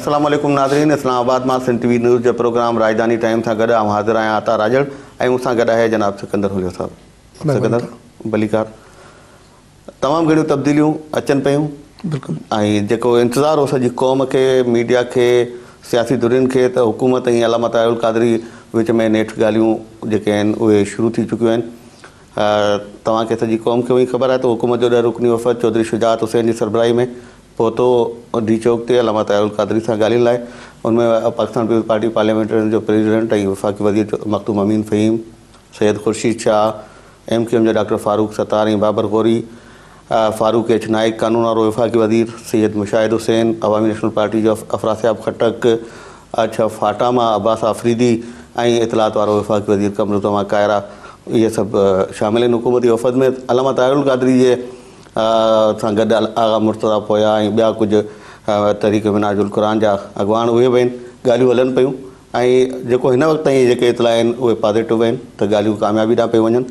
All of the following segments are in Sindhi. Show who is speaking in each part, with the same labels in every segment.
Speaker 1: السلام عليڪم ناظرين اسلام آباد مان سنڌ ٽي وي نيوز جي پروگرام راڄڌاني ٽائيم سان گڏ آئون حاضر آهيان عطا راڄڙ ۽ مون سان گڏ آهي جناب سڪندر هوليو صاحب سڪندر ڀليڪار تمام گهڻيون تبديليون اچن پيون
Speaker 2: بلڪل
Speaker 1: ۽ جيڪو انتظار هو سڄي قوم کي ميڊيا کي سياسي ڌرين کي ته حڪومت ۽ علامه طاهر القادري وچ ۾ نيٺ ڳالهيون جيڪي آهن اهي شروع ٿي چڪيون آهن توهان کي سڄي قوم کي اهي خبر آهي ته حڪومت جو ڏهه رڪني وفد چوڌري شجاعت حسين جي سربراهي ۾ پهتو ڊي چوڪ تي علامه طاهر القادري سان ڳالهين لاء ان ۾ پاڪستان پيپلز پارٽي پارليامينٽرين جو پريزيڊنٽ ۽ وفاقي وزير Makhdoom Amin Fahim Syed Khurshid Shah, M Q M جا ڊاڪٽر فاروق ستار ۽ بابر غوري، فاروق ايڇ نائيڪ، قانون وارو وفاقي وزير سيد مشاهد حسين، عوامي نيشنل پارٽي جو افراسياب خٽڪ، اڇ فاٽا مان عباس آفريدي ۽ اطلاعات وارو وفاقي وزير قمرالزمان ڪائره اهي سڀ شامل آهن حڪومتي وفد ۾ علامه طاهر القادري جي سان گڏ آغا مرتضيٰ پويا ۽ ٻيا ڪجهه تحريڪ منهاج القرآن جا اڳواڻ اهي به آهن ڳالهيون هلن پيون. ۽ جيڪو هن وقت تائين جيڪي اطلاع آهن اهي پازيٽو آهن ته ڳالهيون ڪاميابي ڏانهن پيون وڃن.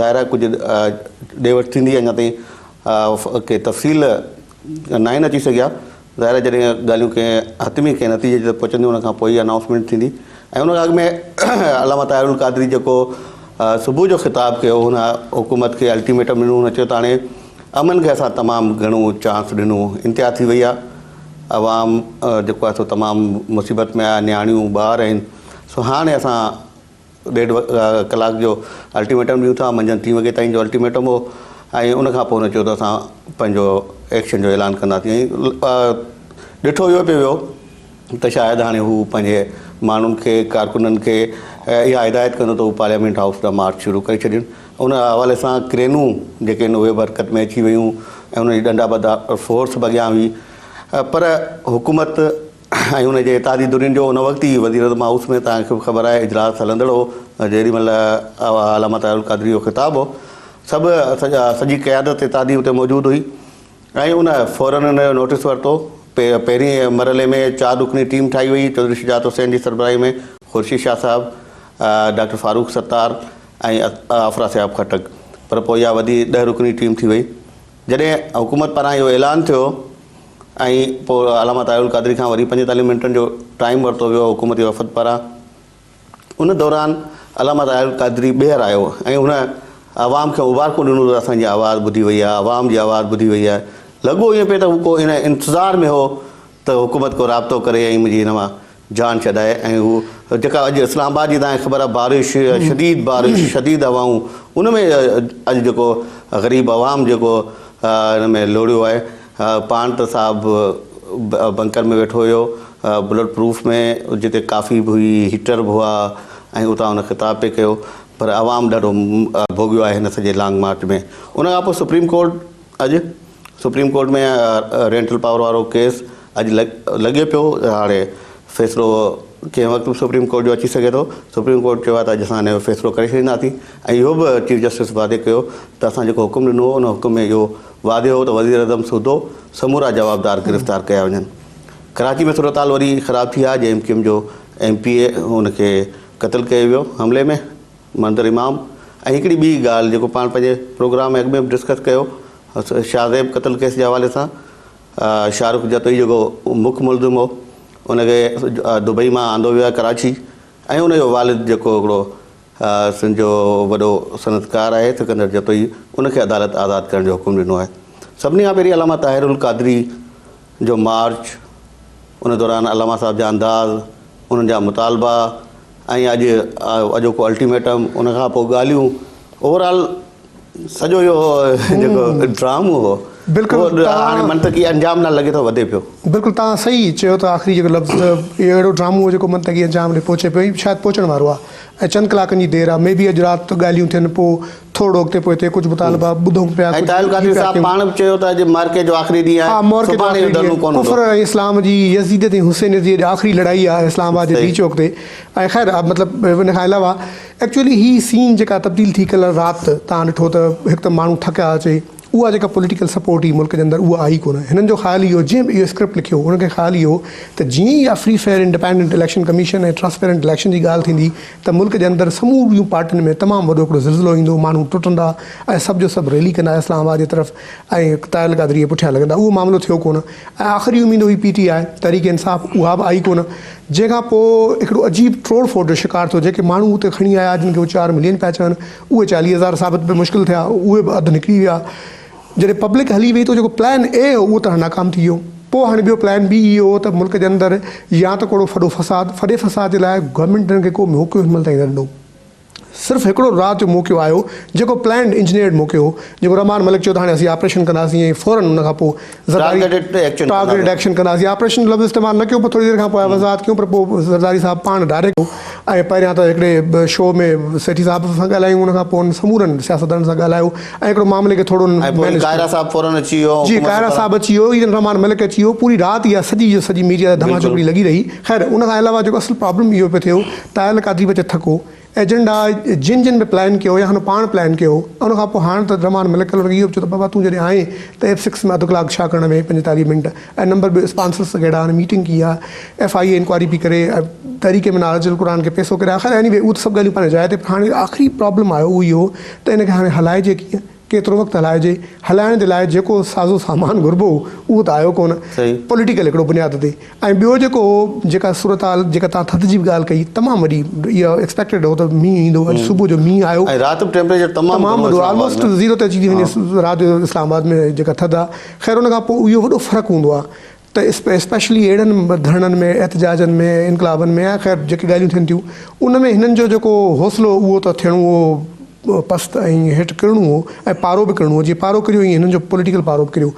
Speaker 1: ظاهر آهي ڪجهه ڏي وٺ ٿيندي اڃا تائين ڪي تفصيل ناهن اچي سگهيا. ظاهر آهي جڏهن ڳالهيون ڪنهن حتمي ڪنهن نتيجي تي پهچنديون ان کان پوء ئي انائونسمينٽ ٿيندي ۽ ان کان اڳ ۾ علامه طاهر القادري جيڪو صبح جو خطاب ڪيو هن حڪومت کي الٽيميٽم ڏنو هن چيو ته هاڻي امن کي اسان تمام گهڻو چانس ڏنو انتها ٿي وئي آهي. عوام جيڪو آهي سو تمام مصيبت ۾ آهي نياڻيون ٻار آهن سو هاڻي اسان ڏيڍ ڪلاڪ جو الٽيميٽم ڏيون ٿا منجهند ٽين وڳي تائين جو الٽيميٽم هو ۽ ان کان پوء هن چيو ته اسان پنهنجو ايڪشن جو اعلان ڪنداسين ۽ ڏٺو اهو پيو ويو ته شايد هاڻي هو پنهنجي ماڻهن کي ڪارڪنن کي اها هدايت ڪندو ته هو پارليامينٽ هائوس ڏانهن مارچ شروع ڪري ڇڏين ان حوالي سان ڪرينون جيڪي آهن اهي به حرڪت ۾ اچي ويون ۽ انهن جي ڏنڊا ٻڌا فورس به اڳيان هئي پر حڪومت ۽ ان جي اتحادي ڌرين جو ان وقت ئي وزيراعظم هائوس ۾ توهان کي به خبر آهي اجلاس هلندڙ هو جيڏي مهل علامه طاهر القادري جو خطاب هو سڀ سڄي قيادت اتحادي اتي موجود هئي ۽ ان فورن ان جو نوٽيس ورتو. پهرين مرحلي ۾ چار رڪني ٽيم ٺاهي وئي، چوڌري شجاعت حسين جي سربراهي ۾ خورشيد شاهه صاحب، ڊاڪٽر فاروق ستار ۽ افراسياب خٽڪ، پر پوء اها وڌي ڏهه رڪني ٽيم ٿي وئي. جڏهن حڪومت پاران اهو اعلان ٿيو ۽ پوء علامه طاهر القادري کان وري 45 منٽن جو ٽائيم ورتو ويو حڪومتي وفد پاران، ان دوران علامه طاهر القادري ٻيهر آيو ۽ هن عوام کي مبارڪون ڏنون ته اسان جي آواز ٻڌي وئي آهي، عوام جي آواز ٻڌي وئي آهي. لڳو ائين پئي ته هو ڪو ان انتظار ۾ هو ته حڪومت ڪو رابطو ڪري ۽ منهنجي هن مان جان ڇڏائي ۽ هو جيڪا اڄ اسلام آباد جي توهان کي خبر آهي بارش شديد بارش شديد هوائون ان ۾ اڄ جيڪو غريب عوام جيڪو هن ۾ لوڙيو آهي پاڻ ته صاحب بنڪر ۾ ويٺو هيو بلٽ پروف ۾ جتي ڪافي به هئي هيٽر به هئا ۽ اتان هن خطاب پئي ڪيو پر عوام ڏاڍو ڀوڳيو آهي هن سڄي لانگ مارچ ۾ ان کان پوء سپريم ڪورٽ اڄ سپريم ڪورٽ ۾ رينٽل پاور وارو ڪيس اڄ لڳي پيو هاڻي فيصلو ڪنهن وقت به سپريم ڪورٽ جو اچي سگهي ٿو سپريم ڪورٽ چيو آهي ته اڄ اسان هن جو فيصلو ڪري ڇڏينداسين ۽ اهو به چيف جسٽس واضح ڪيو ته اسان جيڪو حڪم ڏنو هو ان حڪم ۾ اهو واضح هو ته وزيراعظم سوڌو سمورا جوابدار گرفتار ڪيا وڃن. ڪراچي ۾ صورتحال وري خراب ٿي آهي، جي ايم ڪيو ايم جو ايم پي اي ان کي قتل ڪيو ويو حملي ۾ منظر امام ۽ هڪڙي ٻي ڳالهه جيڪو پاڻ پنهنجي پروگرام ۾ اڳ ۾ به ڊسڪس ڪيو شاهه زيب قتل ڪيس جي حوالي سان شاهه رخ جتوئي جيڪو مک ملزم هو ان کي دبئي مان آندو ويو آهي ڪراچي ۽ ان جو والد جيڪو هڪڙو سنڌ جو وڏو صنعتڪار آهي سڪندر جتوئي ان کي عدالت آزاد ڪرڻ جو حڪم ڏنو آهي. سڀني کان پهرين علامه طاهر القادري جو مارچ، ان دوران علامه صاحب جا انداز، انهن جا مطالبا ۽ اڄ اڄوڪو الٽيميٽم، ان کان پوء ڳالهيون، اوور آل سڄو اهو جيڪو ڊرامو هو
Speaker 2: بلڪل
Speaker 1: اهو هاڻي منطقي انجام ڏانهن لڳي ٿو وڌي پيو.
Speaker 2: بلڪل توهان صحيح چيو ته آخري جيڪو لفظ ته اهو اهڙو ڊرامو هو جيڪو منطقي انجام ڏي پهچي پيو ۽ شايد پهچڻ وارو آهي ۽ چند ڪلاڪن جي دير آهي مي بي اڄ رات ڳالهيون ٿين پوء ٿورڙو اڳتي پوئتي ڪجهه مطالبا ٻڌون پيا
Speaker 1: ۽ طاهر القادري صاحب پاڻ به چيو ته اڄ معرڪي جو آخري ڏينهن
Speaker 2: آهي
Speaker 1: ها سڀاڻي اهو ڌرڻو ڪونه هوندو.
Speaker 2: ڪفر ۽ اسلام جي يزيديت ۽ حسينيت جي اڄ آخري لڙائي آهي اسلام آباد جي ڊي چوڪ تي ۽ خير مطلب ان کان علاوه ايڪچوئلي هي سين جيڪا تبديل ٿي ڪلهه رات تان ڏٺو ته هڪ ته ماڻهو ٿڪيا اچي اها جيڪا پوليٽيڪل سپورٽ هئي ملڪ جي اندر اها آئي ڪونه. هنن جو خيال اهو جنهن به اهو اسڪرپٽ لکيو هن کي خيال اهو هو ته جيئن ئي اها free fair independent election commission ۽ transparent election جي ڳالهه ٿيندي ته ملڪ جي اندر سموريون پارٽين ۾ تمام وڏو هڪڙو زلزلو ايندو، ماڻهو ٽٽندا ۽ سڀ جو سڀ ريلي ڪندا اسلام آباد جي طرف ۽ طاهر القادري جي پٺيان لڳندا. اهو معاملو ٿيو ڪونه ۽ آخري اميد هئي پي ٽي آء، تحريڪ انصاف، اها به آئي ڪونه. جنهن کان پوء هڪڙو عجيب ٽوڙ ڦوڙ جو شڪار ٿيو، جيڪي ماڻهو اتي کڻي آيا جن کي هو چار ملين پيا چون، اهي 40 هزار ثابت به مشڪل ٿيا، اهي به اڌ نڪري ويا. جڏهن پبلڪ هلي وئي ته جيڪو پلان اي هو اهو ته هاڻي ناڪام ٿي ويو. پوء هاڻي ٻيو پلان بي اهو هو ته ملڪ جي اندر يا ته ڪوڙو ڦڏو فساد، ڦڏي فساد جي لاء گورنمينٽ هنن کي ڪو موقعو هن مهل تائين نه ڏنو. صرف هڪڙو رات جو موقعو آيو جيڪو پلانڊ انجنيئرڊ موقعو هو، جيڪو رحمان ملڪ چيو ته هاڻي اسين آپريشن ڪنداسين ۽ فورن ان کان پوء زرداري ٽارگيٽڊ ايڪشن ڪنداسين. آپريشن جو لفظ استعمال نه ڪيو پر ٿوري دير کان پوء وضاحت ڪيون پر پوء زرداري صاحب پاڻ ڊائريڪٽ ۽ پهريان ته هڪڙي شو ۾ سيٺي صاحب سان ڳالهايون ان کان پوء سمورن سياستدانن سان ڳالهايو ۽ هڪڙو معاملي کي ٿورو
Speaker 1: ۽ پوء قاهره صاحب فورن اچي ويو
Speaker 2: جي قاهره صاحب اچي ويو ايون رحمان ملڪ اچي ويو پوري رات اها سڄي جو سڄي ميڊيا تي ڌما چوڪڙي لڳي رهي خير ان کان علاوه جيڪو اصل پرابلم اهو پيو ٿيو طاهر القادري به اچي ٿڪو ايجنڊا جن جن به پلان ڪيو يا هن پاڻ پلان ڪيو ان کان پوء هاڻ ته رحمان ملڪ ڪلهه ان کي اهو به چيو ته بابا تون جڏهن آئين ته ايف سڪس ۾ اڌ ڪلاڪ ڇا ڪرڻ وئين 45 منٽ ۽ نمبر ٻيو اسپانسرس ڪهڙا آهن ميٽنگ ڪيئن آهي ايف I A inquiry پئي ڪري ۽ تحريڪ ۾ ناراض القرآن کي پئسو ڪري خير ايني وي اهو ته سڀ ڳالهيون پنهنجي جاء تي پر هاڻي آخري پرابلم آيو اهو اهو ته ان کي هاڻي هلائجي ڪيئن ڪيترو وقت هلائجي هلائڻ جي لاء جيڪو سازو سامان گهربو هو اهو ته آيو ڪونه پوليٽيڪل هڪڙو بنياد تي ۽ ٻيو جيڪو هو جيڪا صورتحال جيڪا توهان ٿڌ جي به ڳالهه ڪئي تمام وڏي اها ايڪسپيڪٽيڊ هو ته مينهن ايندو اڄ صبح جو مينهن آيو
Speaker 1: ۽ رات به ٽيمپريچر تمام
Speaker 2: تمام وڏو آلموسٽ زيرو تي اچي ٿي وڃي رات جو اسلام آباد ۾ جيڪا ٿڌ آهي خير ان کان پوء اهو وڏو فرق هوندو آهي ته اسپيشلي اهڙن ڌرڻن ۾ احتجاجن ۾ انقلابن ۾ يا خير جيڪي ڳالهيون ٿين ٿيون ان ۾ هنن جو جيڪو حوصلو اهو ته ٿيڻو هو پست ۽ هيٺ ڪرڻو هو ۽ پارو به ڪرڻو هو جيئن پارو ڪريو ائين هنن جو پوليٽيڪل پارو به ڪريو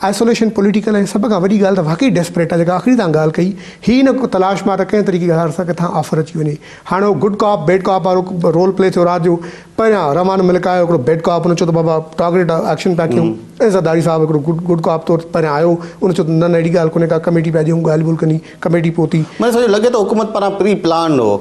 Speaker 2: آئسوليشن پوليٽيڪل ۽ سڀ کان وڏي ڳالهه ته واقعي ڊيسپريٽ آهي جيڪا آخري تان ڳالهه ڪئي هي ان تلاش مان ته ڪنهن طريقي ڪار سان ڪٿان آفر اچي وڃي هاڻي هو گڊ ڪاپ بيڊ ڪاپ وارو رول پلي ٿيو رات جو پهريان رحمان ملڪ آيو هڪڙو بيڊ ڪاپ هن چيو ته بابا ٽارگيٽ ايڪشن پيا ڪيون ۽ زرداري صاحب هڪڙو گڊ گڊ ڪاپ طور پهريان آيو ان چيو ته نه نه اهڙي ڳالهه ڪونهي ڪا ڪميٽي پيا ڏيون ڳالهه ٻولهه ڪندي ڪميٽي پهتي.
Speaker 1: مون سڄو لڳي ٿو حڪومت پاران پري پلانڊ هو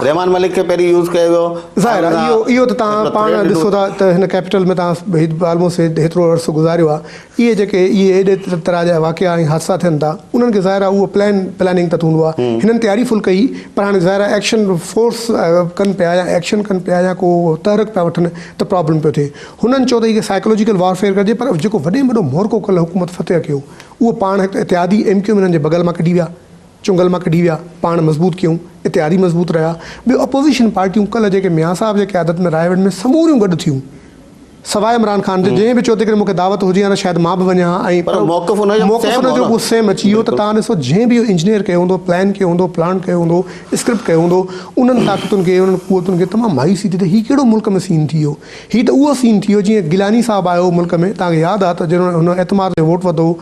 Speaker 1: رحمان ملڪ کي پهرين يوز ڪيو ويو
Speaker 2: ظاهر آهي اهو اهو ته توهان پاڻ ڏسو ٿا ته هن ڪيپيٽل ۾ توهان آلموسٽ هيترو عرصو گذاريو آهي اهي جيڪي اهي ايڏي طرح جا واقعا ۽ حادثا ٿين ٿا انهن کي ظاهر آهي اهو پلان پلاننگ تحت هوندو آهي هنن تياري فل ڪئي پر هاڻي ظاهر آهي ايڪشن فورس ڪن پيا يا ايڪشن ڪن پيا يا ڪو تحرڪ پيا وٺن ته پرابلم پيو ٿئي هنن چيو ته هي سائيڪولوجيڪل وارفيئر ڪجي پر جيڪو وڏي ۾ وڏو مورڪو ڪلهه حڪومت فتح ڪيو اهو پاڻ هڪ اتحادي ايم ڪيو ايم هنن جي بغل مان ڪڍي ويا چنگل مان ڪڍي ويا پاڻ مضبوط ڪيون اتحادي مضبوط رهيا ٻيو اپوزيشن پارٽيون ڪلهه جيڪي ميان صاحب جي قيادت ۾ رائيونڊ ۾ سموريون گڏ ٿيون سواء عمران خان جي جنهن به چيو ته جيڪڏهن مون کي دعوت هجي ها ته شايد مان به وڃان ها ۽
Speaker 1: پر موقف ان جو
Speaker 2: موقف ان جو اهو سيم اچي ويو ته توهان ڏسو جنهن به اهو انجنيئر ڪيو هوندو پلان ڪيو هوندو پلانٽ ڪيو هوندو اسڪرپٽ ڪيو هوندو انهن طاقتن کي انهن قوتن کي تمام مايوسي ٿي ته هي ڪهڙو ملڪ ۾ سين ٿي ويو هي ته اهو سين ٿي ويو جيئن گيلاني صاحب آيو ملڪ ۾ توهان کي ياد آهي ته جڏهن هن اعتماد جو ووٽ وڌو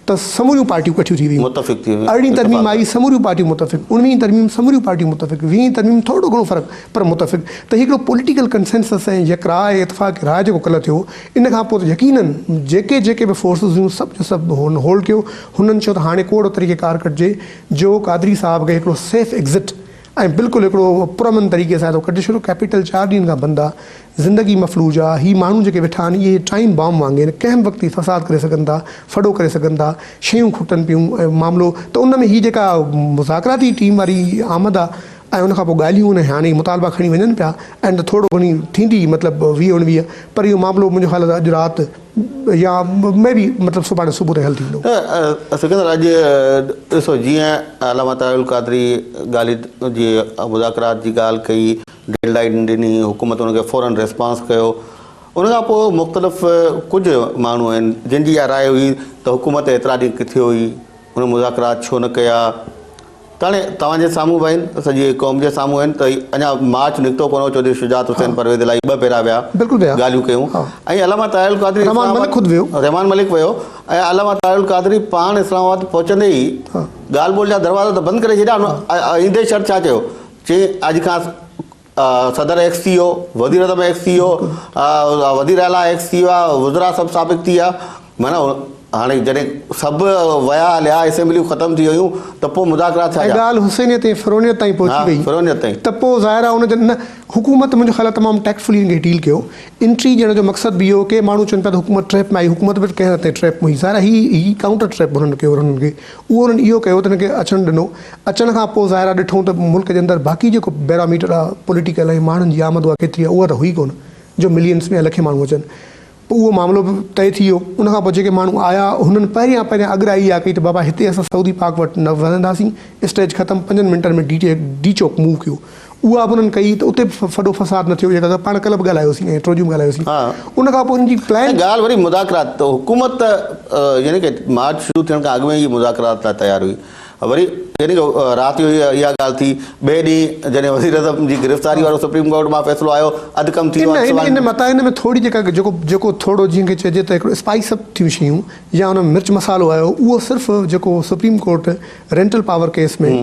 Speaker 2: ته سموريون پارٽيون ڪٺيون ٿي ويون.
Speaker 1: متفق ٿي ويون.
Speaker 2: ارڙهين ترميم آئي سموريون پارٽيون متفق، اڻويهين ترميم سموريون پارٽيون متفق، ويهين ترميم ٿورڙو گهڻو فرق پر متفق ته هي هڪڙو پوليٽيڪل ڪنسينسس ۽ يڪ راء ۽ اتفاق راء جيڪو ڪلهه ٿيو ان کان پوء ته يقينن جيڪي جيڪي به فورسز هيون سڀ جو سڀ هن هولڊ ڪيو هنن چيو ته هاڻي ڪو اهڙو طريقي ڪار ڪڍجي جو قادري صاحب کي هڪڙو سيف ايگزٽ ۽ بلڪل هڪڙو پرامن طريقي سان هتو ڪڍي ڇڏيو ڪيپيٽل چار ڏينهن کان بند آ زندگي مفلوج آ هي ماڻهو جيڪي ويٺا آهن اهي ٽائيم بام وانگي آهن ڪنهن به وقت هي فساد ڪري سگهن ٿا ڦڏو ڪري سگهن ٿا شيون کٽن پيون ۽ معاملو ته ان ۾ هي جيڪا مذاڪراتي ٽيم واري آمد آ ۽ ان کان پوء ڳالهيون ۽ هاڻي مطالبا کڻي وڃن پيا ۽ ته ٿورو گهڻي ٿيندي مطلب 20 19 پر اهو معاملو منهنجو خيال آ ته اڄ رات يا مي بي مطلب سڀاڻي صبح تائين حل ٿيندو.
Speaker 1: سڪندر اڄ ڏسو جيئن علامه طاهر القادري ڳالهين جي مذاڪرات جي ڳالهه ڪئي ڊيڊ لائين ڏني حڪومت ان کي فورن ريسپانس ڪيو ان کان پوء مختلف ڪجهه ماڻهو آهن جن جي اها راء هئي ته حڪومت ايترا ڏينهن ڪٿي هئي ان مذاڪرات ڇو نه ڪيا ته هاڻي توهان جي سامهون به آهن، سڄي قوم جي سامهون آهن ته اڃا مارچ نڪتو ڪونه هو، چوڌري شجاعت حسين پرويز الاهي ٻه ڀيرا ويا،
Speaker 2: بلڪل ويا،
Speaker 1: ڳالهيون ڪيون ۽ علامه طاهر القادري
Speaker 2: رحمان ملڪ خود ويو،
Speaker 1: رحمان ملڪ ويو ۽ علامه طاهر القادري پاڻ اسلام آباد پهچندي ئي ڳالهه ٻولهه جا دروازا ته بند ڪري ڇڏيا، ايندي شرط ڇا چيو، چي اڄ کان صدر ايڪس ٿي ويو، وزيراعظم ايڪس ٿي ويو، وزير اعليٰ ايڪس ٿي ويا، وزراء سڀ سابق ٿي ويا، معنيٰ هاڻي جڏهن سڀ ويا هليا، اسيمبليون ختم ٿي ويون ته پوء مذاڪرات ڇا
Speaker 2: ۽
Speaker 1: جا؟
Speaker 2: ڳالهه حسينيت ۽ فرعونيت تائين پهچي
Speaker 1: ها
Speaker 2: وئي
Speaker 1: فرعونيت تائين.
Speaker 2: ته پوء ظاهر آهي ان جا نه حڪومت منهنجو خيال آهي تمام ٽيڪٽفلي ان کي ڊيل ڪيو. انٽري ڏيڻ جو مقصد به اهو هو ڪي ماڻهو چون پيا ته حڪومت ٽريپ ۾ آئي حڪومت به ڪنهن حد تائين ٽريپ ۾ هئي ظاهر آهي هي هي ڪائونٽر ٽريپ هنن ڪيو هنن کي اهو انهن اهو ڪيو ته هنن کي اچڻ ڏنو اچڻ کان پوء ظاهر آهي ڏٺو ته ملڪ جي اندر باقي جيڪو بيروميٽر آهي پوليٽيڪل ۽ ماڻهن جي آمد اها ڪيتري آهي اها ته هئي ڪونه جو ملينس ۾ يا لکين ماڻهو اچن. پوء اهو معاملو به طئي ٿي ويو. ان کان پوء جيڪي ماڻهو آيا، هنن پهريان پهريان اڳرائي اها ڪئي ته بابا هتي اسان سعودي پاڪ وٽ نه وڃنداسين، اسٽيج ختم، پنجن منٽن ۾ ڊي ٽي ڊي چوڪ موو ڪيو. اها به انهن ڪئي ته اتي به ڦڏو فساد نه ٿيو، جيڪا پاڻ ڪلهه به ڳالهايوسين ۽ ٽيون ڏينهن به ڳالهايوسين. ان کان پوء انهن جي
Speaker 1: ۽
Speaker 2: پلان.
Speaker 1: ڳالهه وري مذاڪرات ته حڪومت ته يعني ڪه مارچ شروع ٿيڻ کان اڳ ۾ ئي مذاڪرات لاء تيار هئي. وري يعني ڪه رات جو اها ڳالهه ٿي، ٻئي ڏينهن جڏهن وزيراعظم جي گرفتاري وارو سپريم ڪورٽ مان فيصلو آيو، اڌ ڪم ٿي ويو، اڌ
Speaker 2: ان متان ان ۾ ٿوري جيڪا جيڪو جيڪو ٿورو جيئن کي چئجي ته هڪڙو اسپائس اپ ٿيون شيون يا ان ۾ مرچ مصالحو آيو اهو صرف جيڪو supreme court rental power case ۾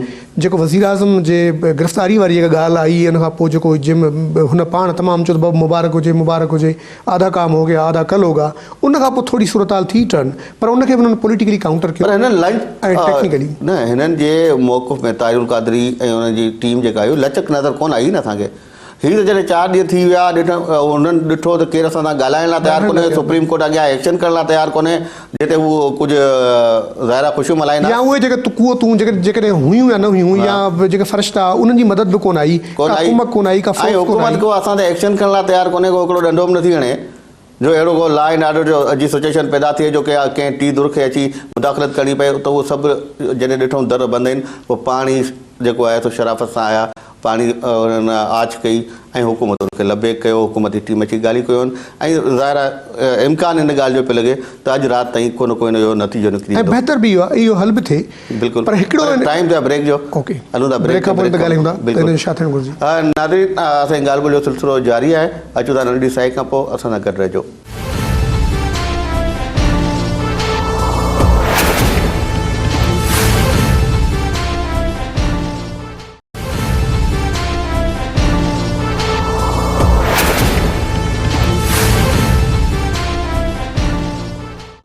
Speaker 2: جيڪو وزيراعظم جي گرفتاري واري جيڪا ڳالهه آئي ان کان پوء جيڪو جنهن ۾ هن پاڻ تمام چيو ته بابا مبارڪ هجي مبارڪ هجي آڌا ڪام هو گيا آڌا ڪل هوگا ان کان پوء ٿوري صورتحال ٿي ٽرن پر ان کي به انهن پوليٽيڪلي ڪائونٽر ڪيو
Speaker 1: پر هنن لنچ
Speaker 2: ۽ ٽيڪنيڪلي.
Speaker 1: نه هنن جي موقف ۾ طاهر القادري ۽ انهن جي ٽيم جيڪا هئي لچڪ نظر ڪونه آئي نه اسان کي هي ته جڏهن چار ڏينهن ٿي ويا ڏٺ انهن ڏٺو ته ڪير اسان سان ڳالهائڻ لاء تيار ڪونهي سپريم ڪورٽ اڳيان ايڪشن ڪرڻ لاء تيار ڪونهي جتي هو ڪجهه ظاهر آهي خوشيون ملهائيندا.
Speaker 2: يا اهي جيڪي قوتون جيڪڏهن هيون يا نه هيون يا جيڪي فرشتا انهن جي مدد به ڪونه آئي ڪا ڪمڪ ڪونه آئي ڪا فورس ڪونه آئي.
Speaker 1: حڪومت ڪو اسان تي ايڪشن ڪرڻ لاء تيار ڪونهي ڪو هڪڙو ڏنڊو به نٿي هڻي جو اهڙو ڪو لا اينڊ آرڊر جو جي سچوئيشن پيدا ٿئي جو ڪنهن ٽي ڌر کي اچي مداخلت ڪرڻي پئي ته اهو سڀ جڏهن ڏٺئون در بند آهن پوء پاڻ ئي جيڪو آهي سو شرافت سان آيا پاڻ ئي انهن آڇ ڪئي ۽ حڪومت ان کي لبيڪ ڪيو حڪومتي ٽيم اچي ڳالهيون ڪيون ۽ ظاهر آهي امڪان ان ڳالهه جو پيو لڳي ته اڄ رات تائين ڪو نه ڪو ان جو نتيجو نڪري
Speaker 2: ۽
Speaker 1: ايندو.
Speaker 2: بهتر به اهو آهي اهو حل به ٿئي
Speaker 1: بلڪل
Speaker 2: پر هڪڙو
Speaker 1: پر ٽائيم ٿيو آهي بريڪ جو
Speaker 2: اوڪي
Speaker 1: هلون ٿا
Speaker 2: بريڪ کان پوء ان تي ڳالهايون ٿا ته ان جو ڇا ٿيڻ گهرجي.
Speaker 1: ناظرين اسان جي ڳالهه ٻولهه جو سلسلو جاري آهي اچون ٿا ننڍڙي ساهي کان پوء اسان سان گڏ رهجو.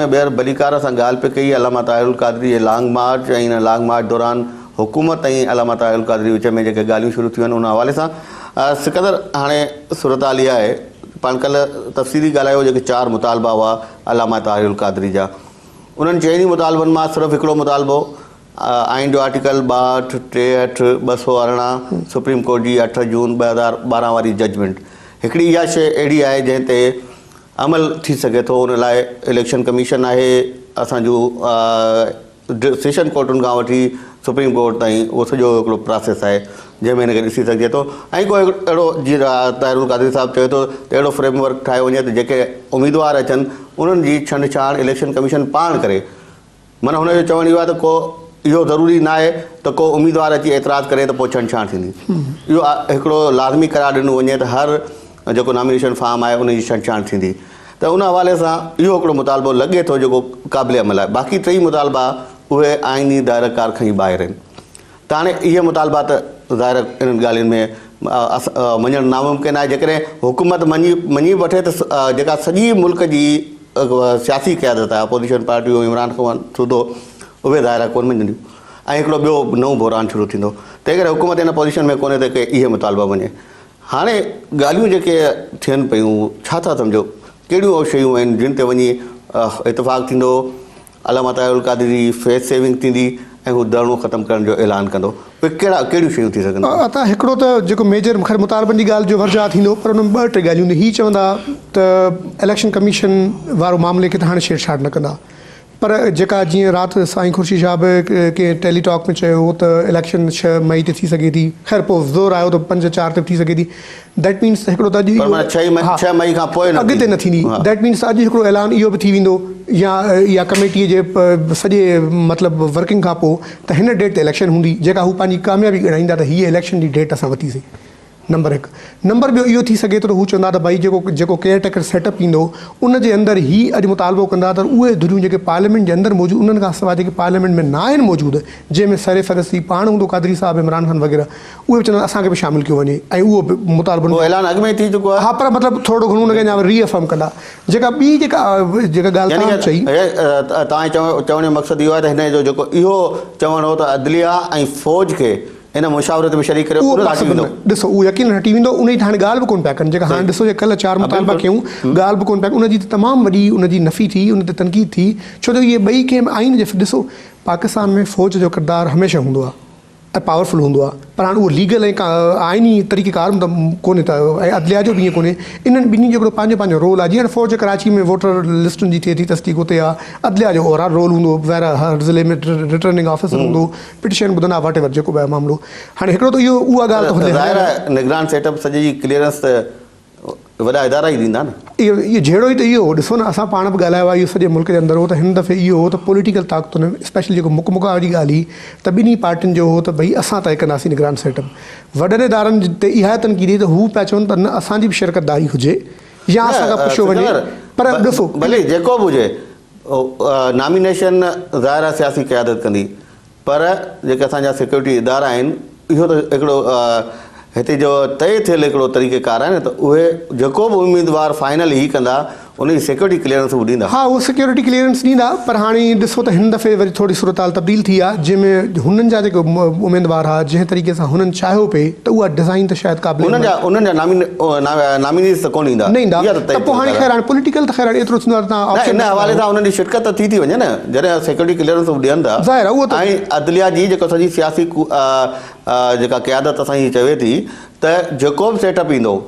Speaker 1: ۾ ٻيهر ڀليڪار سان ڳالهه پئي ڪئي علامه طاهر القادري جي لانگ مارچ ۽ ان لانگ مارچ دوران حڪومت ۽ علامه طاهر القادري وچ ۾ جيڪي ڳالهيون شروع ٿيون آهن ان حوالي سان سڪندر هاڻي صورتحال اها آهي پاڻ ڪلهه تفصيلي ڳالهايو جيڪي چار مطالبا هئا علامه طاهر القادري جا انهن چئني مطالبن مان صرف هڪڙو مطالبو آئين جو آرٽيڪل 62، 63، 218 سپريم ڪورٽ جي اٺ جون 2012 واري ججمينٽ هڪڙي اها شيء اهڙي آهي جنهن تي عمل ٿي سگهي ٿو ان لاء اليڪشن ڪميشن آهي اسان جون سيشن ڪورٽن کان وٺي سپريم ڪورٽ تائين اهو سڄو هڪڙو پراسيس آهي جنهن ۾ هن کي ڏسي سگهجي ٿو ۽ ڪو اهڙو جيئن طاهر القادري صاحب چوي ٿو ته اهڙو فريم ورڪ ٺاهيو وڃي ته جيڪي اميدوار اچن انهن جي ڇنڊ ڇاڻ اليڪشن ڪميشن پاڻ ڪري معنيٰ هن جو چوڻ اهو آهي ته ڪو اهو ضروري ناهي ته ڪو اميدوار اچي اعتراض ڪري ته پوء ڇنڊڇاڻ ٿيندي. اهو هڪڙو لازمي قرار ڏنو وڃي ته هر جيڪو نامينيشن فارم آهي ان جي ڇنڊڇاڻ ٿيندي ته ان حوالي سان اهو هڪڙو مطالبو لڳي ٿو جيڪو قابل عمل آهي. باقي ٽئي مطالبا اهي آئيني دائره ڪار کان ئي ٻاهر آهن. ته هاڻي اهي مطالبا ته ظاهر انهن ڳالهين ۾ مڃڻ ناممڪن آهي جيڪڏهن حڪومت مڃي مڃي به وٺي ته جيڪا سڄي ملڪ جي سياسي قيادت آهي اپوزيشن پارٽيون عمران خان سوڌو اهي ظاهر آهي ڪونه مڃنديون ۽ هڪڙو ٻيو نئون بحران شروع ٿيندو تنهن ڪري حڪومت ان پوزيشن ۾ ڪونهي ته ڪي اهي مطالبا مڃي هاڻي ڳالهيون جيڪي ٿين پيون ڇا ٿا سمجهو ڪهڙيون شيون آهن جن تي وڃي اتفاق ٿيندو علامه طاهر القادري جي فيس سيونگ ٿيندي ۽ هو ڌرڻو ختم ڪرڻ جو اعلان ڪندو. اهي ڪهڙا ڪهڙيون شيون ٿي سگهن ٿيون؟
Speaker 2: عطا، هڪڙو ته جيڪو ميجر خير مطالبن جي ڳالهه جو ورجاء ٿيندو پر ان ۾ ٻه ٽي ڳالهيون هيون. هي چوندا ته اليڪشن ڪميشن وارو معاملي کي ته هاڻي ڇيڙ ڇاڙ نه ڪندا پر جيڪا جيئن رات سائين خورشيد شاهه به ڪنهن ٽيلي ٽاڪ ۾ چيو هو ته اليڪشن ڇهه مئي تي ٿي سگهي ٿي خير پوء زور آيو ته پنج چار تي به ٿي سگهي ٿي that means ته هڪڙو ته اڄ
Speaker 1: پر معنيٰ ڇهه مئي
Speaker 2: ها
Speaker 1: ڇهه مئي کان پوء نه
Speaker 2: اڳتي نه ٿيندي
Speaker 1: ها.
Speaker 2: That means ته اڄ هڪڙو اعلان اهو به ٿي ويندو يا اها ڪميٽي جي سڄي مطلب ورڪنگ کان پوء ته هن ڊيٽ تي اليڪشن هوندي جيڪا هو پنهنجي ڪاميابي ڳڻائيندا ته هيء اليڪشن جي ڊيٽ اسان ورتي سين. نمبر هڪ. نمبر ٻيو اهو ٿي سگهي ٿو ته هو چوندا ته ڀائي جيڪو جيڪو ڪيئر ٽيڪر سيٽ اپ ايندو ان جي اندر هي اڄ مطالبو ڪندا ته اهي ڌريون جيڪي پارليامينٽ جي اندر موجود انهن کان سواء جيڪي پارليامينٽ ۾ ناهن موجود جنهن ۾ سر فهرست هي پاڻ هوندو قادري صاحب عمران خان وغيره اهي به چوندا اسان کي به شامل ڪيو وڃي ۽ اهو به مطالبو
Speaker 1: اهو اعلان اڳ ۾ ئي ٿي چڪو آهي.
Speaker 2: ها پر مطلب ٿورڙو گهڻو ان کي اڃا ري افرم ڪندا جيڪا ٻي جيڪا جيڪا ڳالهه
Speaker 1: يعني
Speaker 2: توهان چئي.
Speaker 1: توهان جي چوڻ جو مقصد اهو آهي ته هن جو جيڪو اهو چوڻ هو ته عدليه ۽ فوج کي ان مشاورت ۾ شريڪ ڪريو
Speaker 2: اهو
Speaker 1: ان
Speaker 2: پاسيبل
Speaker 1: هٽي ويندو.
Speaker 2: نه ڏسو اهو يقينن هٽي ويندو انهي تي هاڻي ڳالهه به ڪونه پيا ڪن جيڪا هاڻي ڏسو جي ڪلهه چار مطالبا ڪيون ڳالهه به ڪونه پيا ڪن ان جي ته تمام وڏي ان جي نفي ٿي ان تي تنقيد ٿي ڇو جو اهي ٻئي ڪنهن به آئين جي ڏسو پاڪستان ۾ فوج جو ڪردار هميشه هوندو آهي ۽ پاورفل هوندو آهي پر هاڻي اهو ليگل ۽ آئيني طريقي ڪار ته ڪونهي ته ۽ عدليا جو به ائين ڪونهي انهن ٻنهي جو هڪڙو پنهنجو پنهنجو رول آهي جيئن هاڻي فوج ڪراچي ۾ ووٽر لسٽن جي ٿئي ٿي تصديق اتي آهي عدليا جو اوور آل رول هوندو ظاهر آهي هر ضلعي ۾ رٽرننگ آفيسر هوندو پٽيشن ٻڌندا واٽ ايور جيڪو به آهي معاملو هاڻي هڪڙو ته اهو اها ڳالهه ته
Speaker 1: ظاهر آهي نگران سيٽ اپ سڄي جي ڪليئرنس ته وڏا ادارا ئي ڏيندا نه.
Speaker 2: اهو اهو جهيڙو ئي ته اهو هو ڏسو نه اسان پاڻ به ڳالهايو آهي اهو سڄي ملڪ جي اندر هو ته هن دفعي اهو هو ته پوليٽيڪل طاقتن اسپيشلي جيڪو مڪ مڪاء جي ڳالهه هئي ته ٻنهي پارٽين جو هو ته ڀئي اسان طئي ڪنداسين نگران سيٽ اپ وڏن ادارن تي اها تنقيد هئي ته هو پيا چون ته نه اسان جي به شرڪت داري هجي يا اسان کان پڇيو وڃي پر ڏسو
Speaker 1: ڀلي جيڪو به هجي نامينيشن ظاهر آهي سياسي قيادت ڪندي پر جيڪي اسان جا سيڪيورٽي ادارا آهن اهو ته هڪڙو هتي جو طئي ٿيل هڪڙو طريقي ڪار آهي نه ته اهي جيڪو به اميدوار فائنل هي ڪندا ان جي سيڪيورٽي ڪليئرنس هو ڏيندا.
Speaker 2: ها اهو سيڪيورٽي ڪليئرنس ڏيندا پر هاڻي ڏسو ته هن دفعي وري ٿوري صورتحال تبديل ٿي آهي جنهن ۾ هنن جا جيڪي اميدوار ها جنهن طريقي سان هنن چاهيو پئي ته اها ڊزائين ته شايد قابل
Speaker 1: انهن جا انهن جا نامينيز ته ڪونه ايندا
Speaker 2: نه ايندا ته پوء هاڻي خير هاڻي پوليٽيڪل ته خير هاڻي ايترو ٿيندو آهي ته توهان
Speaker 1: آپشن ان حوالي سان انهن جي شرڪت ته ٿي ٿي وڃي نه جڏهن سيڪيورٽي ڪليئرنس هو ڏين ٿا
Speaker 2: ظاهر آهي اهو ته
Speaker 1: ۽ عدليه جي جيڪا سڄي سياسي جيڪا قيادت اسان جي چوي ٿي ته جيڪو به سيٽ اپ ايندو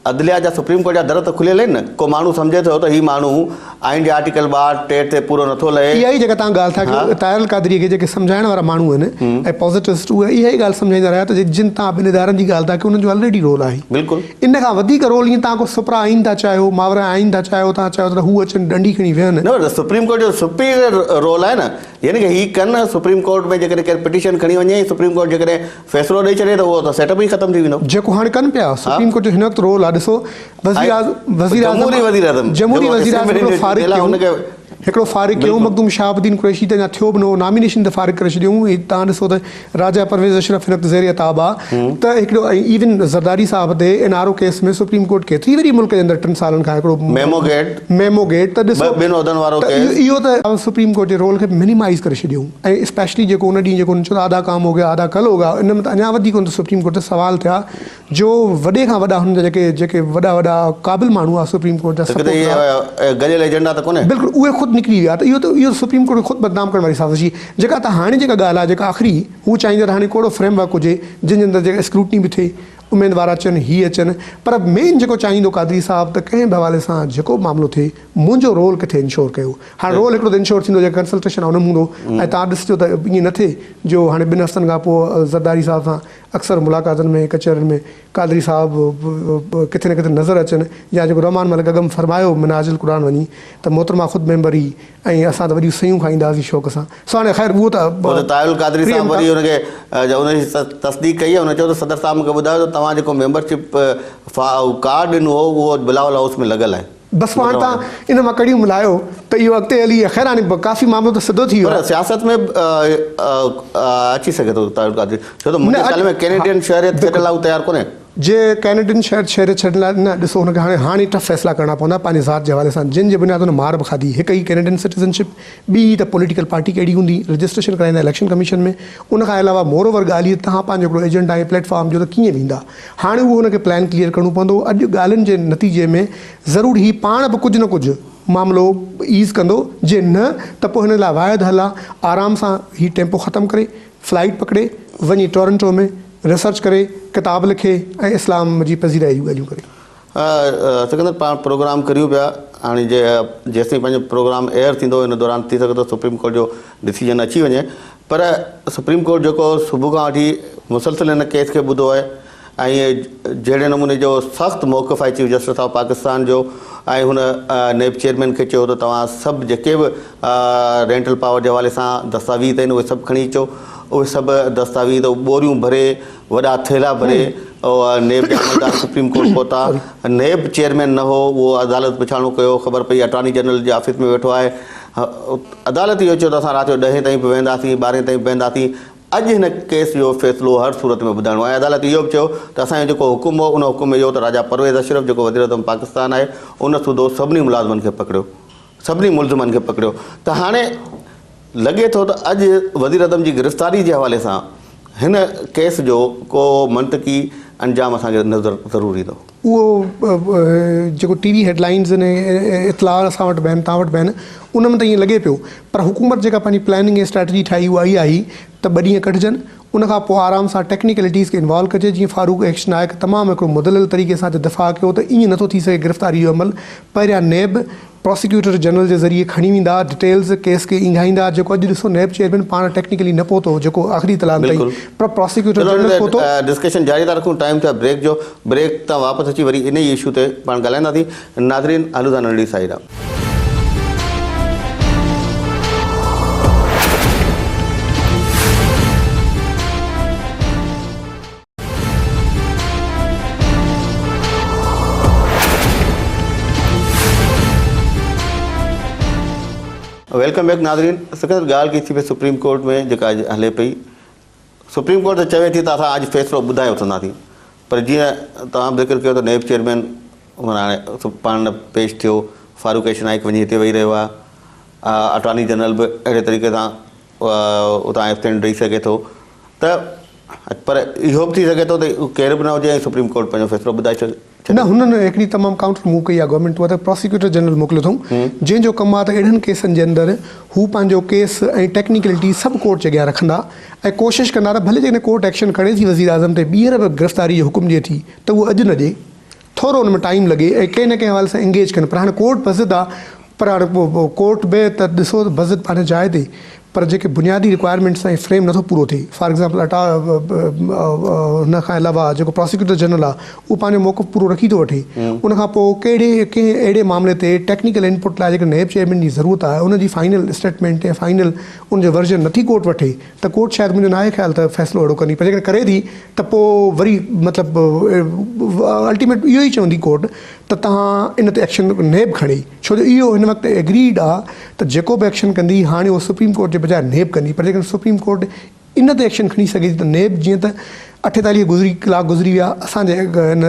Speaker 1: عدليه جا سپريم ڪورٽ جا در ته کليل آهن نه، ڪو ماڻهو سمجهي ٿو ته هي ماڻهو آئين جي آرٽيڪل 62 تي پورو نٿو لهي.
Speaker 2: اها ئي جيڪا توهان ڳالهه ٿا ڪيو طاهر القادري کي جيڪي سمجهائڻ وارا ماڻهو آهن ۽ پازيٽوسٽ اهي اها ئي ڳالهه سمجهائيندا رهيا ته جن توهان ٻن ادارن جي ڳالهه ٿا ڪيو انهن جو الريڊي رول آهي.
Speaker 1: بلڪل.
Speaker 2: ان کان وڌيڪ رول ائين توهان ڪو سپرا آئين ٿا چاهيو، ماورا آئين ٿا چاهيو، توهان چاهيو ٿا ته هو اچن ڏنڊي کڻي ويهن.
Speaker 1: نه پر سپريم ڪورٽ جو سپيريئر رول آهي نه يعني ڪه هي ڪن سپريم ڪورٽ ۾ جيڪڏهن ڪير پٽيشن کڻي وڃي ۽ سپريم ڪورٽ جيڪڏهن فيصلو ڏئي ڇڏي ته اهو ته سيٽ اپ ئي ختم ٿي ويندو.
Speaker 2: جيڪو هاڻي ڪن پيا سپريم ڪورٽ جو هن وقت رول آهي ڏسو وزيراعظم جمهوري وزيراعظم جمهوري وزيراعظم هڪڙو فارغ ڪيون هڪڙو فارغ ڪيون مخدوم شهاب الدين قريشي ته اڃا ٿيو به نه هو نامينيشن ته فارغ ڪري ڇڏيون هي تان ڏسو ته راجا پرويز اشرف هن وقت زير عتاب آهي ته هڪڙو ۽ ايون زرداري صاحب تي N R O case ۾ supreme court ڪيتري وڏي ملڪ جي اندر ٽن سالن کان هڪڙو
Speaker 1: ميمو گيٽ
Speaker 2: ميمو گيٽ ته ڏسو
Speaker 1: ٻن عهدن وارو ڪيس
Speaker 2: اهو ته سپريم ڪورٽ جي رول کي منيمائز ڪري ڇڏيون ۽ اسپيشلي جيڪو ان ڏينهن جيڪو هن چيو ته آڌا ڪام هو گيا آڌا ڪل هوگا ان ۾ ته اڃا وڌيڪ هن تي سپريم ڪورٽ تي سوال ٿيا جو وڏي کان وڏا هن جا جيڪي جيڪي وڏا وڏا قابل ماڻهو هئا سپريم ڪورٽ جا
Speaker 1: ته ڪٿي هي گڏيل ايجنڊا ته ڪونهي.
Speaker 2: بلڪل اهي خود نڪري ويا ته اهو ته اهو سپريم ڪورٽ کي خود بدنام ڪرڻ واري سازش هئي جيڪا ته هاڻي جيڪا ڳالهه آهي جيڪا آخري هو چاهيندا ته هاڻي ڪهڙو فريم ورڪ هجي جنهن جي اندر جيڪا اسڪروٽني به ٿئي اميدوار اچن هي اچن پر مين جيڪو چاهيندو قادري صاحب ته ڪنهن به حوالي سان جيڪو به معاملو ٿئي منهنجو رول ڪٿي انشور ڪيو هاڻ رول هڪڙو ته انشور ٿيندو جيڪا ڪنسلٽيشن آهي ان ۾ هوندو ۽ توهان ڏسجو ته ائين نه ٿئي جو هاڻي ٻن هفتن کان پوء زرداري صاحب سان اڪثر ملاقاتن ۾ ڪچهرين ۾ قادري صاحب ڪٿي نه ڪٿي نظر اچن يا جيڪو رحمان ملڪ اڳم فرمايو منهاج القرآن وڃي ته محترمه خود ميمبر هئي ۽ اسان ته وڏيون سيون کائيندا هئاسين شوق سان سو هاڻي خير اهو ته
Speaker 1: پوء ته طاهر القادري صاحب وري ان کي ان جي تصديق ڪئي هن چيو ته صدر صاحب مون کي ٻڌايو ته توهان جيڪو ميمبرشپ ڪارڊ ڏنو هو اهو بلاول هائوس ۾ لڳل آهي.
Speaker 2: بس پوء هاڻ توهان ان مان ڪڙيون ملايو ته اهو اڳتي هلي خير هاڻي ڪافي معاملو ته سڌو ٿي ويو
Speaker 1: پر
Speaker 2: آهي.
Speaker 1: سياست ۾ به اچي سگهي ٿو طاهر القادري ڇو ته منهنجي خيال ۾ ڪينيڊين شهريت ڇڏڻ لاء هو تيار ڪونهي.
Speaker 2: جي ڪينيڊين شهريت ڇڏڻ لاء نه ڏسو هن کي هاڻي هاڻي ٽف فيصلا ڪرڻا پوندا پنهنجي ذات جي حوالي سان جن جي بنياد هن مار به کاڌي هڪ هي ڪينيڊين سٽيزن شپ ٻي هي ته پوليٽيڪل پارٽي ڪهڙي هوندي رجسٽريشن ڪرائيندا اليڪشن ڪميشن ۾ ان کان علاوه مور اوور ڳالهه هي ته توهان پنهنجو هڪڙو ايجنڊا ۽ پليٽ فارم ڏيو ته ڪيئن ويندا هاڻي اهو هن کي پلان ڪليئر ڪرڻو پوندو. اڄ ڳالهين جي نتيجي ۾ ضرور هي پاڻ به ڪجهه نه ڪجهه معاملو ايز ڪندو، جي نه ته پوء هن لاء واحد حل آ آرام سان هي ٽيمپو ختم ڪري، فلائيٽ پڪڙي، وڃي ٽورنٽو ۾ ريسرچ ڪري، ڪتاب لکي ۽ اسلام جي پذيرائي جون ڳالهيون ڪري.
Speaker 1: سڪندر پاڻ پروگرام ڪريون پيا هاڻي جي جيستائين پنهنجو پروگرام ايئر ٿيندو ان دوران ٿي سگهي ٿو سپريم ڪورٽ جو ڊسيزن اچي وڃي پر سپريم ڪورٽ جيڪو صبح کان وٺي مسلسل هن ڪيس کي ٻڌو آهي ۽ جهڙي نموني جو سخت موقف آهي چيف جسٽس آف پاڪستان جو ۽ هن نيب چيئرمين کي چيو ته توهان سڀ جيڪي به رينٽل پاور جي حوالي سان دستاويز آهن اهي سڀ کڻي اچو اهي سڀ دستاويز ٻوريون ڀري وڏا ٿيلها ڀري نيب جا عملدار سپريم ڪورٽ پهتا نيب چيئرمين نه هو اهو عدالت پڇاڻو ڪيو خبر پئي اٽارني جنرل جي آفيس ۾ ويٺو آهي عدالت اهو چيو ته اسان رات جو ڏهين تائين به ويهنداسين ٻارهين تائين به ويهنداسين اڄ هن ڪيس جو فيصلو هر صورت ۾ ٻڌائڻو آهي عدالت اهو به چيو ته اسان جو جيڪو حڪم هو ان حڪم ۾ اهو ته راجا پرويز اشرف جيڪو وزيراعظم پاڪستان آهي ان سوڌو سڀني ملازمن کي پڪڙيو سڀني ملزمن کي پڪڙيو ته هاڻي لڳي ٿو ته اڄ وزيراعظم جي گرفتاري جي حوالي سان هن ڪيس جو ڪو منطقي انجام اسان کي نظر ضرور ايندو.
Speaker 2: اهو جيڪو ٽي وي هيڊ لائنز ۽ اطلاع اسان وٽ به آهن توهان وٽ به آهن ان ۾ ته ائين لڳي پيو پر حڪومت جيڪا پنهنجي پلاننگ ۽ اسٽريٽجي ٺاهي اها اها آهي ته ٻه ڏينهن ڪڍجن ان کان پوء آرام سان ٽيڪنيڪلٽيز کي انوالو ڪجي جيئن فاروق ايڪش نائڪ تمام هڪڙو مدلل طريقي سان دفاع ڪيو ته ائين نٿو ٿي سگهي گرفتاري جو عمل پهريان نيب پراسيڪيوٽر جنرل جي ذريعي کڻي ويندا ڊٽيلز ڪيس کي اينگهائيندا جيڪو اڄ ڏسو نيب چيئرمين پاڻ ٽيڪنيڪلي نه پهتو جيڪو آخري اطلاعن تائين پر پراسيڪيوٽر جنرل پهتو.
Speaker 1: ڊسڪشن جاري ٿا رکون ٽائيم ٿيو آهي بريڪ جو بريڪ تان واپس اچي وري انهي اشو تي پاڻ ڳالهائينداسين ناظرين هلون ٿا ننڍڙي سائي ڏانهن. Welcome back ناظرين سڪندر ڳالهه ڪئي ٿي پئي سپريم ڪورٽ ۾ جيڪا اڄ هلي پئي سپريم ڪورٽ ته چوي ٿي ته اسان اڄ فيصلو ٻڌائي وٺنداسين پر جيئن توهان به ذڪر ڪيو ته نيب چيئرمين هاڻي پاڻ نه پيش ٿيو فاروق ايش نائيڪ وڃي هتي ويهي رهيو آهي اٽارني جنرل به اهڙي طريقي سان اتان ايبسينٽ رهي سگهي ٿو ته پر اهو به ٿي سگهي ٿو ته ڪير به نه هجي ۽ سپريم ڪورٽ پنهنجو فيصلو ٻڌائي ڇڏي.
Speaker 2: نه هنن هڪڙي تمام ڪائونٽر موو ڪئي آهي گورنمينٽ اها ته پراسيڪيوٽر جنرل موڪليو اٿئون جنهن جو ڪم آهي ته اهڙن ڪيسن جي اندر هو پنهنجو ڪيس ۽ ٽيڪنيڪلٽي سڀ ڪورٽ جي اڳيان رکندا ۽ ڪوشش ڪندا ته ڀلي جيڪڏهن ڪورٽ ايڪشن کڻي ٿي وزيراعظم تي ٻيهر به گرفتاري جو حڪم ڏئي ٿي ته اهو اڄ نه ڏئي ٿورو ان ۾ ٽائيم لڳي ۽ ڪنهن نه ڪنهن حوالي سان انگيج ڪن پر هاڻي ڪورٽ بضد آ پر هاڻي ڪورٽ به ته ڏسو ته بضد پنهنجي جاء تي پر جيڪي بنيادي رڪوائرمينٽس ۽ فريم نٿو پورو ٿئي فار ايگزامپل اٽا هن کان علاوه جيڪو پراسيڪيوٽر جنرل آ اهو پنهنجو موقف پورو رکي ٿو وٺي ان کان پوء ڪهڙي ڪنهن اهڙي معاملي تي ٽيڪنيڪل انپٽ لاء جيڪڏهن نيب چيئرمين جي ضرورت آهي ان جي فائنل اسٽيٽمينٽ ۽ فائنل ان جو ورجن نٿي ڪورٽ وٺي ته ڪورٽ شايد منهنجو ناهي خيال ته فيصلو اهڙو ڪندي پر جيڪڏهن ڪري ٿي ته پوء وري مطلب الٽيميٽ اهو ئي چوندي ڪورٽ ته توهان ان تي ايڪشن نيب کڻي ڇو جو اهو هن وقت ايگريڊ آ ته جيڪو به ايڪشن ڪندي هاڻي اهو سپريم ڪورٽ جي بجاء نيب ڪندي پر جيڪڏهن سپريم ڪورٽ ان تي ايڪشن کڻي سگهي ٿي ته نيب جيئن ته 48 گذري ڪلاڪ گذري ويا اسان جي هن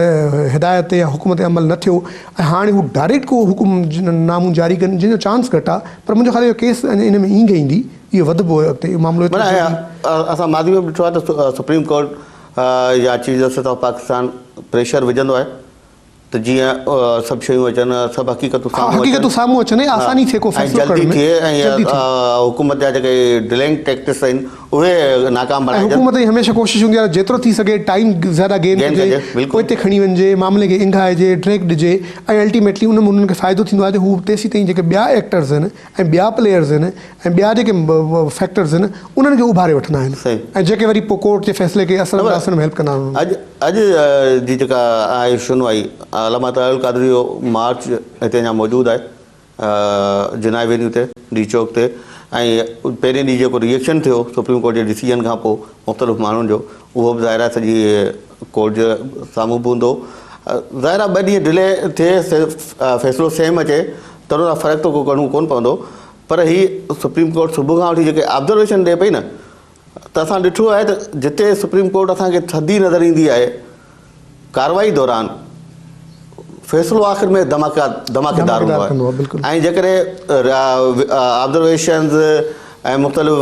Speaker 2: هدايت تي يا حڪم تي عمل نه ٿيو ۽ هاڻي هو ڊائريڪٽ ڪو حڪم نامون جاري ڪن جنهن جو چانس گهٽ آ پر منهنجو خيال اهو ڪيس ان ۾ اينگهه ايندي اهو وڌبو اڳتي اهو معاملو ايترو
Speaker 1: معنيٰ اسان ماضي ۾ به ڏٺو آهي ته سپريم ڪورٽ يا chief justice of Pakistan pressure وجهندو آهي ته جيئن سڀ شيون اچن سڀ حقيقتون سامهون اچن
Speaker 2: حقيقتون سامهون اچن ۽ آساني ٿئي ڪو فيصلو
Speaker 1: ڪرڻ ۾ جلدي ٿئي ۽ حڪومت جا جيڪي ڊلينگ ٽيڪٽس آهن اهي ناڪام بڻائجن.
Speaker 2: ۽ حڪومت جي هميشه ڪوشش هوندي آهي ته جيترو ٿي سگهي ٽائيم زياده گين ڪجي پوئتي کڻي وڃجي معاملي کي اينگهائجي ڊريگ ڏجي ۽ الٽيميٽلي ان ۾ انهن کي فائدو ٿيندو آهي جو هو تيسيتائين جيڪي ٻيا ايڪٽرز آهن ۽ ٻيا پليئرز آهن ۽ ٻيا جيڪي فيڪٽرز آهن انهن کي اڀاري وٺندا آهن ۽ جيڪي وري پوء ڪورٽ جي فيصلي کي اثر انداز ٿيڻ ۾ هيلپ ڪندا آهن.
Speaker 1: اڄ اڄ جي جيڪا آهي شنوائي علامه طاهر القادري جو مارچ هتي اڃا موجود آهي جناح ايوينيو تي ڊي چوڪ تي ۽ پهرين ڏينهن جيڪو ريئيڪشن ٿيو سپريم ڪورٽ جي ڊسيزن کان پوء مختلف ماڻهن جو اهو به ظاهر آهي سڄي ڪورٽ جي سامهون به هوندو ظاهر آهي ٻه ڏينهن ڊلي ٿئي فيصلو سيم اچي ته ان سان فرق ته ڪو گهڻو ڪونه پوندو پر هي سپريم ڪورٽ صبح کان وٺي جيڪي آبزرويشن ڏئي پئي نه ته اسان ڏٺو آهي ته جتي سپريم ڪورٽ اسان کي ٿڌي نظر ايندي آهي ڪارروائي دوران فيصلو آخر ۾ ڌماڪا ڌماڪيدار هوندو آهي ۽ جيڪڏهن آبزرويشنز ۽ مختلف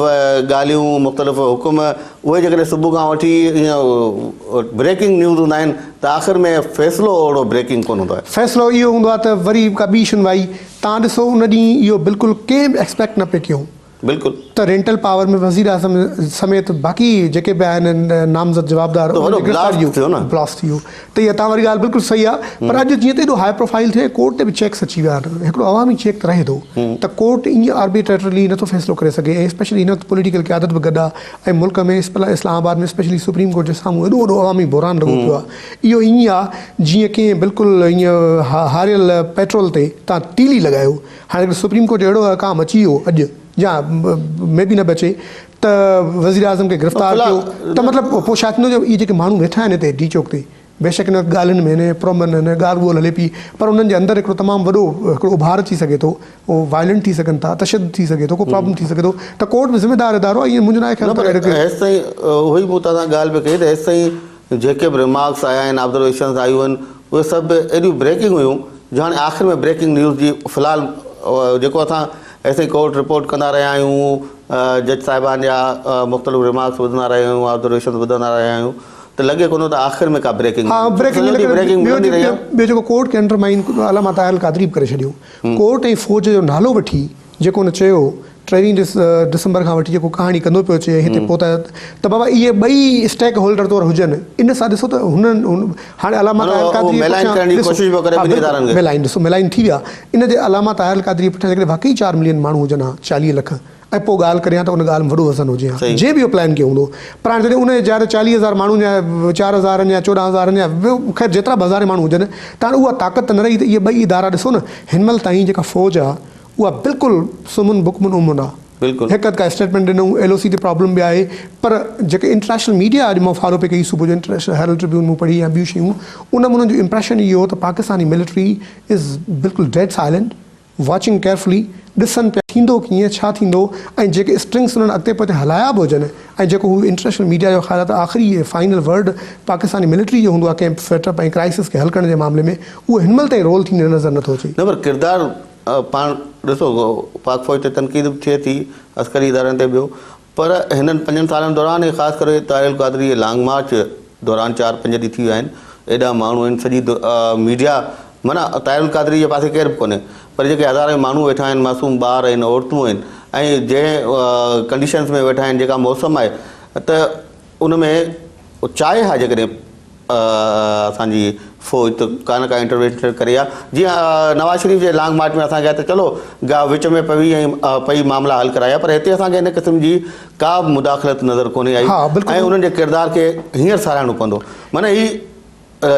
Speaker 1: ڳالهيون مختلف حڪم اهي جيڪڏهن صبح کان وٺي ائين بريڪنگ نيوز هوندا آهن ته آخر ۾ فيصلو اهڙو بريڪنگ ڪونه هوندو آهي.
Speaker 2: فيصلو اهو هوندو آهي ته وري ڪا ٻي شنوائي تان ڏسو ان ڏينهن اهو بلڪل ڪنهن به ايڪسپيڪٽ نه پئي ڪيو
Speaker 1: بلڪل.
Speaker 2: ته رينٽل پاور ۾ وزيراعظم سميت باقي جيڪي به آهن نامزد جوابدار
Speaker 1: ته
Speaker 2: انهن
Speaker 1: وڏو
Speaker 2: جي گرفتاري
Speaker 1: بلاسٽ
Speaker 2: جو
Speaker 1: ٿيو نه.
Speaker 2: بلاسٽ ٿي ويو ته اها تان واري ڳالهه بلڪل صحيح آهي پر اڄ جيئن ته ايڏو هاء پروفائيل ٿيو ۽ ڪورٽ تي به چيڪس اچي ويا آهن هڪڙو عوامي چيڪ ته رهي ٿو ته ڪورٽ ائين آربيٽريٽرلي نٿو فيصلو ڪري سگهي ۽ اسپيشلي هن وقت پوليٽيڪل قيادت به گڏ آهي ۽ ملڪ ۾ اسلام آباد ۾ اسپيشلي سپريم ڪورٽ جي سامهون ايڏو وڏو عوامي بحران لڳو پيو آهي اهو ائين آهي جيئن ڪنهن بلڪل ائين هاريل پيٽرول تي تان تيلي لڳايو هاڻي سپريم ڪورٽ جو اهڙو احڪام اچي ويو اڄ يا مي بي نه به اچي. ته وزيراعظم کي گرفتار ڪيو ته مطلب پوء ڇا ٿيندو جو اهي جيڪي ماڻهو ويٺا آهن هتي ڊي چوڪ تي بيشڪ ان وقت ڳالهين ۾ آهن پرامن آهن ڳالهه ٻولهه هلي پئي پر انهن جي اندر هڪڙو تمام وڏو هڪڙو اڀار اچي سگهي ٿو اهو وائلنٽ ٿي سگهن ٿا تشدد ٿي سگهي ٿو ڪو پرابلم ٿي سگهي ٿو ته ڪورٽ به ذميدار ادارو آهي ائين منهنجو ناهي خيال
Speaker 1: نه
Speaker 2: ته
Speaker 1: پر
Speaker 2: اهڙي ڪي
Speaker 1: هيستائين اهو ئي مون توهان سان ڳالهه پئي ڪئي ته هيستائين جيڪي به ريمارڪس آيا آهن آبزرويشنز آيون آهن اهي سڀ ايڏيون بريڪنگ هيون جو هاڻي آخر ۾ بريڪنگ نيوز جي في الحال جيڪو اسان هيستائين ڪورٽ رپورٽ ڪندا رهيا آهيون جج صاحبان جا مختلف ريمارڪس ٻڌندا رهيا آهيون آبزرويشنز ٻڌندا رهيا آهيون ته لڳي ڪونه ٿو ته آخر ۾ ڪا بريڪنگ
Speaker 2: ها بريڪنگ
Speaker 1: سڄو ڏينهن بريڪنگ
Speaker 2: ٻيو
Speaker 1: ملندي رهي آهي.
Speaker 2: ٻيو جيڪو ڪورٽ کي انڊرمائن علامه طاهر القادري به ڪري ڇڏيو ڪورٽ ۽ فوج جو نالو وٺي جيڪو هن چيو ٽيويهين ڊسمبر کان وٺي جيڪو ڪهاڻي ڪندو پيو اچي ۽ هتي پهتا ته بابا اهي ٻئي اسٽيڪ هولڊر طور هجن ان سان ڏسو ته هنن هاڻي علامه طاهر القادري جي پٺيان ڏسو ميلائن ڏسو ميلائن ٿي ويا ان جي علامه طاهر القادري جي پٺيان جيڪڏهن واقعي چار ملين ماڻهو هجن ها 40 لک ۽ پوء ڳالهه ڪريان ته ان ڳالهه ۾ وڏو وزن هجي ها جنهن به اهو پلان ڪيو هوندو پر هاڻي جڏهن ان جي جاء تي 40 هزار ماڻهن يا چار هزارن يا 14 هزارن يا خير جيترا به هزارين ماڻهو هجن ته هاڻي اها طاقت ته نه رهي ته اهي ٻئي ادارا ڏسو نه هن مهل تائين جيڪا فوج آهي اها بلڪل سمن بڪمن امن آهي هڪ اڌ ڪا اسٽيٽمينٽ ڏنئون ايل او سي تي پرابلم به آهي پر جيڪي انٽرنيشنل ميڊيا اڄ مان فالو پئي ڪئي صبح جو انٽرنيشنل هيرلڊ ٽربيون مون پڙهي يا ٻيون شيون ان ۾ انهن جو امپريشن اهو هو ته پاڪستاني ملٽري از بلڪل ڊيڊ سائلنٽ واچنگ ڪيئرفلي، ڏسن پيا ٿيندو ڪيئن، ڇا ٿيندو ۽ جيڪي اسٽرنگس انهن اڳتي پوئتي هلايا به هجن ۽ جيڪو هو انٽرنيشنل ميڊيا جو خيال آهي ته آخري فائنل ورڊ پاڪستاني ملٽري جو هوندو آهي ڪنهن به سيٽ اپ ۽ ڪرائسس کي حل ڪرڻ جي معاملي ۾ اهو هن مهل تائين رول ٿيندي نظر نٿو اچي.
Speaker 1: نه پر ڪردار پاڻ ڏسو پاڪ فوج تي تنقيد به ٿئي ٿي عسڪري ادارن تي ٻيو پر هنن پنجن سالن دوران ۽ خاص ڪري طاهر القادري جي لانگ مارچ دوران چار پنج ڏينهن ٿي ويا آهن ايڏا ماڻهو آهن سڄي ميڊيا معنيٰ طاهر القادري جي پاسي ڪير به ڪونهي پر جيڪي هزارين ماڻهو ويٺا آهن معصوم ٻار آهن عورتون آهن ۽ جنهن ڪنڊيشنز ۾ ويٺا آهن جيڪا موسم آهي ته ان ۾ چاهي ها جيڪڏهن اسان جي فوج ته ڪا نه ڪا انٽروينشن ڪري ها جيئن نواز شريف جي لانگ مارچ ۾ اسان کي ته چلو گا وچ ۾ پوي ۽ پئي معاملا حل ڪرايا پر هتي اسان کي ان قسم جي ڪا به مداخلت نظر ڪونهي آئي ۽ انهن جي ڪردار کي هينئر ساراهڻو پوندو معنی هي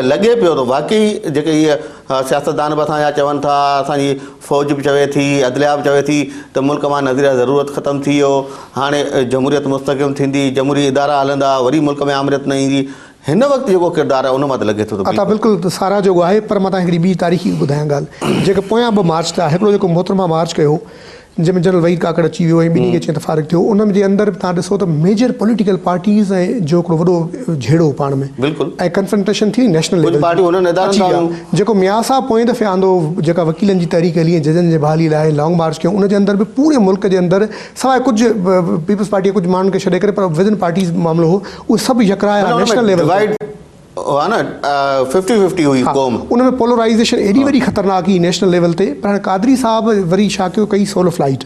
Speaker 1: لڳي پيو ته واقعي جيڪي هي سياستدان به اسان جا چون ٿا اسان جي فوج به چوي ٿي عدليا به چوي ٿي ته ملڪ مان نظريه ضرورت ختم ٿي ويو هاڻي جمهوريت مستحڪم ٿيندي جمهوري ادارا هلندا وري ملڪ ۾ آمريت نه ايندي هن وقت جيڪو ڪردار آهي ان مان ته لڳي ٿو ته
Speaker 2: عطا
Speaker 1: بلڪل.
Speaker 2: بلڪل ساراهه جوڳو آهي پر مان توهان کي هڪڙي ٻي تاريخي ٻڌايان ڳالهه جيڪي پويان ٻه مارچ ٿيا هڪڙو جيڪو محترمه مارچ ڪيو جنهن ۾ جنرل وحيد ڪاڪڙ اچي ويو ۽ ٻنهي کي چيائين ته فارغ ٿيو ان جي اندر به توهان ڏسو ته ميجر پوليٽيڪل پارٽيز ۽ جو هڪڙو وڏو جهيڙو هو پاڻ ۾
Speaker 1: بلڪل
Speaker 2: ۽ ڪنفرنٽيشن ٿي نيشنل
Speaker 1: ڪجهه
Speaker 2: ليول تي
Speaker 1: پارٽيون انهن ادارن
Speaker 2: اچي
Speaker 1: سان
Speaker 2: ويا
Speaker 1: هيون.
Speaker 2: جيڪو ميان صاحب پوئين دفعي آندو جيڪا وڪيلن جي تحريڪ هلي ۽ ججن جي بحالي لاء لانگ مارچ ڪيو ان جي اندر به پوري ملڪ جي اندر سواء ڪجهه پيپلز پارٽي جي ڪجهه ماڻهن کي ڇڏي ڪري پر ودن پارٽيز معاملو هو اهي سڀ يڪراء
Speaker 1: معنيٰ ان ۾
Speaker 2: نيشنل ليول تي
Speaker 1: ڊوائيڊ هئا نه ففٽي ففٽي هئي قوم.
Speaker 2: ان ۾ پولرائيزيشن ايڏي وڏي خطرناڪ هئي نيشنل ليول تي پر هاڻي قادري صاحب وري ڇا ڪيو ڪئي سولو فلائيٽ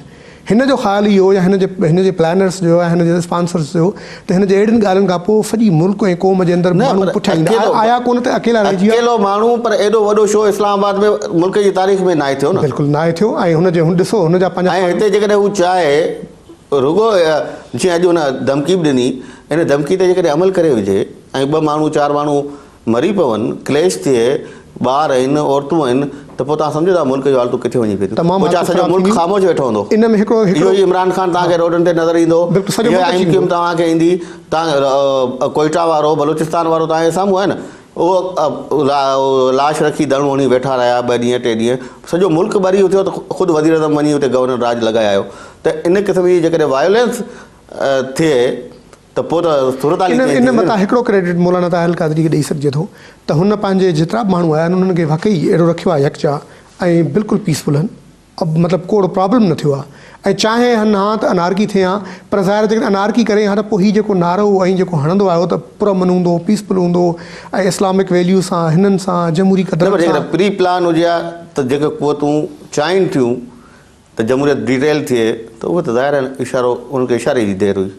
Speaker 2: هن جو خيال اهو يا هن جي هن جي پلانرس جو يا هن جي اسپانسرس جو ته هن جي اهڙين ڳالهين کان پوء سڄي ملڪ ۽ قوم جي اندر
Speaker 1: نه
Speaker 2: ماڻهو
Speaker 1: پر
Speaker 2: پٺيان ايندا
Speaker 1: اڪيلو
Speaker 2: آيا ڪونه ته اڪيلا رهجي ويا.
Speaker 1: اڪيلو ماڻهو پر ايڏو وڏو شو اسلام آباد ۾ ملڪ جي تاريخ ۾ ناهي ٿيو نه.
Speaker 2: بلڪل ناهي ٿيو ۽ هن جي هن ڏسو هن جا پنهنجا
Speaker 1: ۽ هتي جيڪڏهن هو چاهي رڳو جيئن اڄ هن ڌمڪي به ڏني، ان ڌمڪي تي جيڪڏهن عمل ڪري وجهي ۽ ٻه ماڻهو چار ماڻهو مري پون، ڪليش ٿئي، ٻار آهن، عورتون آهن ته پوء توهان سمجهو ٿا ملڪ جون حالتون ڪٿي وڃي پيون.
Speaker 2: تمام
Speaker 1: پوء ڇا
Speaker 2: حالتون
Speaker 1: سڄو
Speaker 2: خراب
Speaker 1: ملڪ
Speaker 2: ٿينديون.
Speaker 1: خاموش ويٺو هوندو؟
Speaker 2: ان ۾ هڪڙو
Speaker 1: اهو ئي عمران خان توهان کي روڊن تي نظر ايندو،
Speaker 2: بلڪل سڄو
Speaker 1: اهو
Speaker 2: ملڪ
Speaker 1: ايم
Speaker 2: اچي
Speaker 1: ڪيو ايم
Speaker 2: ويندو.
Speaker 1: توهان کي ايندي، توهان ڪوئيٽا وارو، بلوچستان وارو توهان جي سامهون آهي نه. اهو لاش رکي ڌرڻو هڻي ويٺا رهيا ٻه ڏينهن ٽي ڏينهن سڄو ملڪ ٻري اٿيو ته خود وزيراعظم وڃي اتي گورنر راڄ لڳائي آيو ته ان قسم جي جيڪڏهن وائولينس ٿئي ته پوء ته صورتحال ئي
Speaker 2: ان
Speaker 1: چينج ٿي
Speaker 2: ان
Speaker 1: ويندي
Speaker 2: متان
Speaker 1: نه.
Speaker 2: هڪڙو ڪريڊٽ مولانا طاهر القادري کي ڏئي سگهجي ٿو ته هن پنهنجي جيترا به ماڻهو آيا آهن انهن کي واقعي اهڙو رکيو آهي يڪجا ۽ بلڪل پيسفل هن اب مطلب ڪو اهڙو پرابلم نه ٿيو آ ۽ چاهي هن ها ته انارڪي ٿئي ها پر ظاهر آ جيڪڏهن انارڪي ڪري ها ته پوء هي جيڪو نعرو ۽ جيڪو هڻندو آيو ته پرامن هوندو پيسفل هوندو ۽ اسلامڪ ويليو سان هنن سان جمهوري
Speaker 1: نه پر
Speaker 2: قدرن سان.
Speaker 1: جيڪڏهن پري پلان هجي ها ته جيڪي قوتون چاهين ٿيون ته جمهوريت ڊيريل ٿئي ته اهو ته ظاهر آهي اشارو انهن کي اشاري جي دير هئي.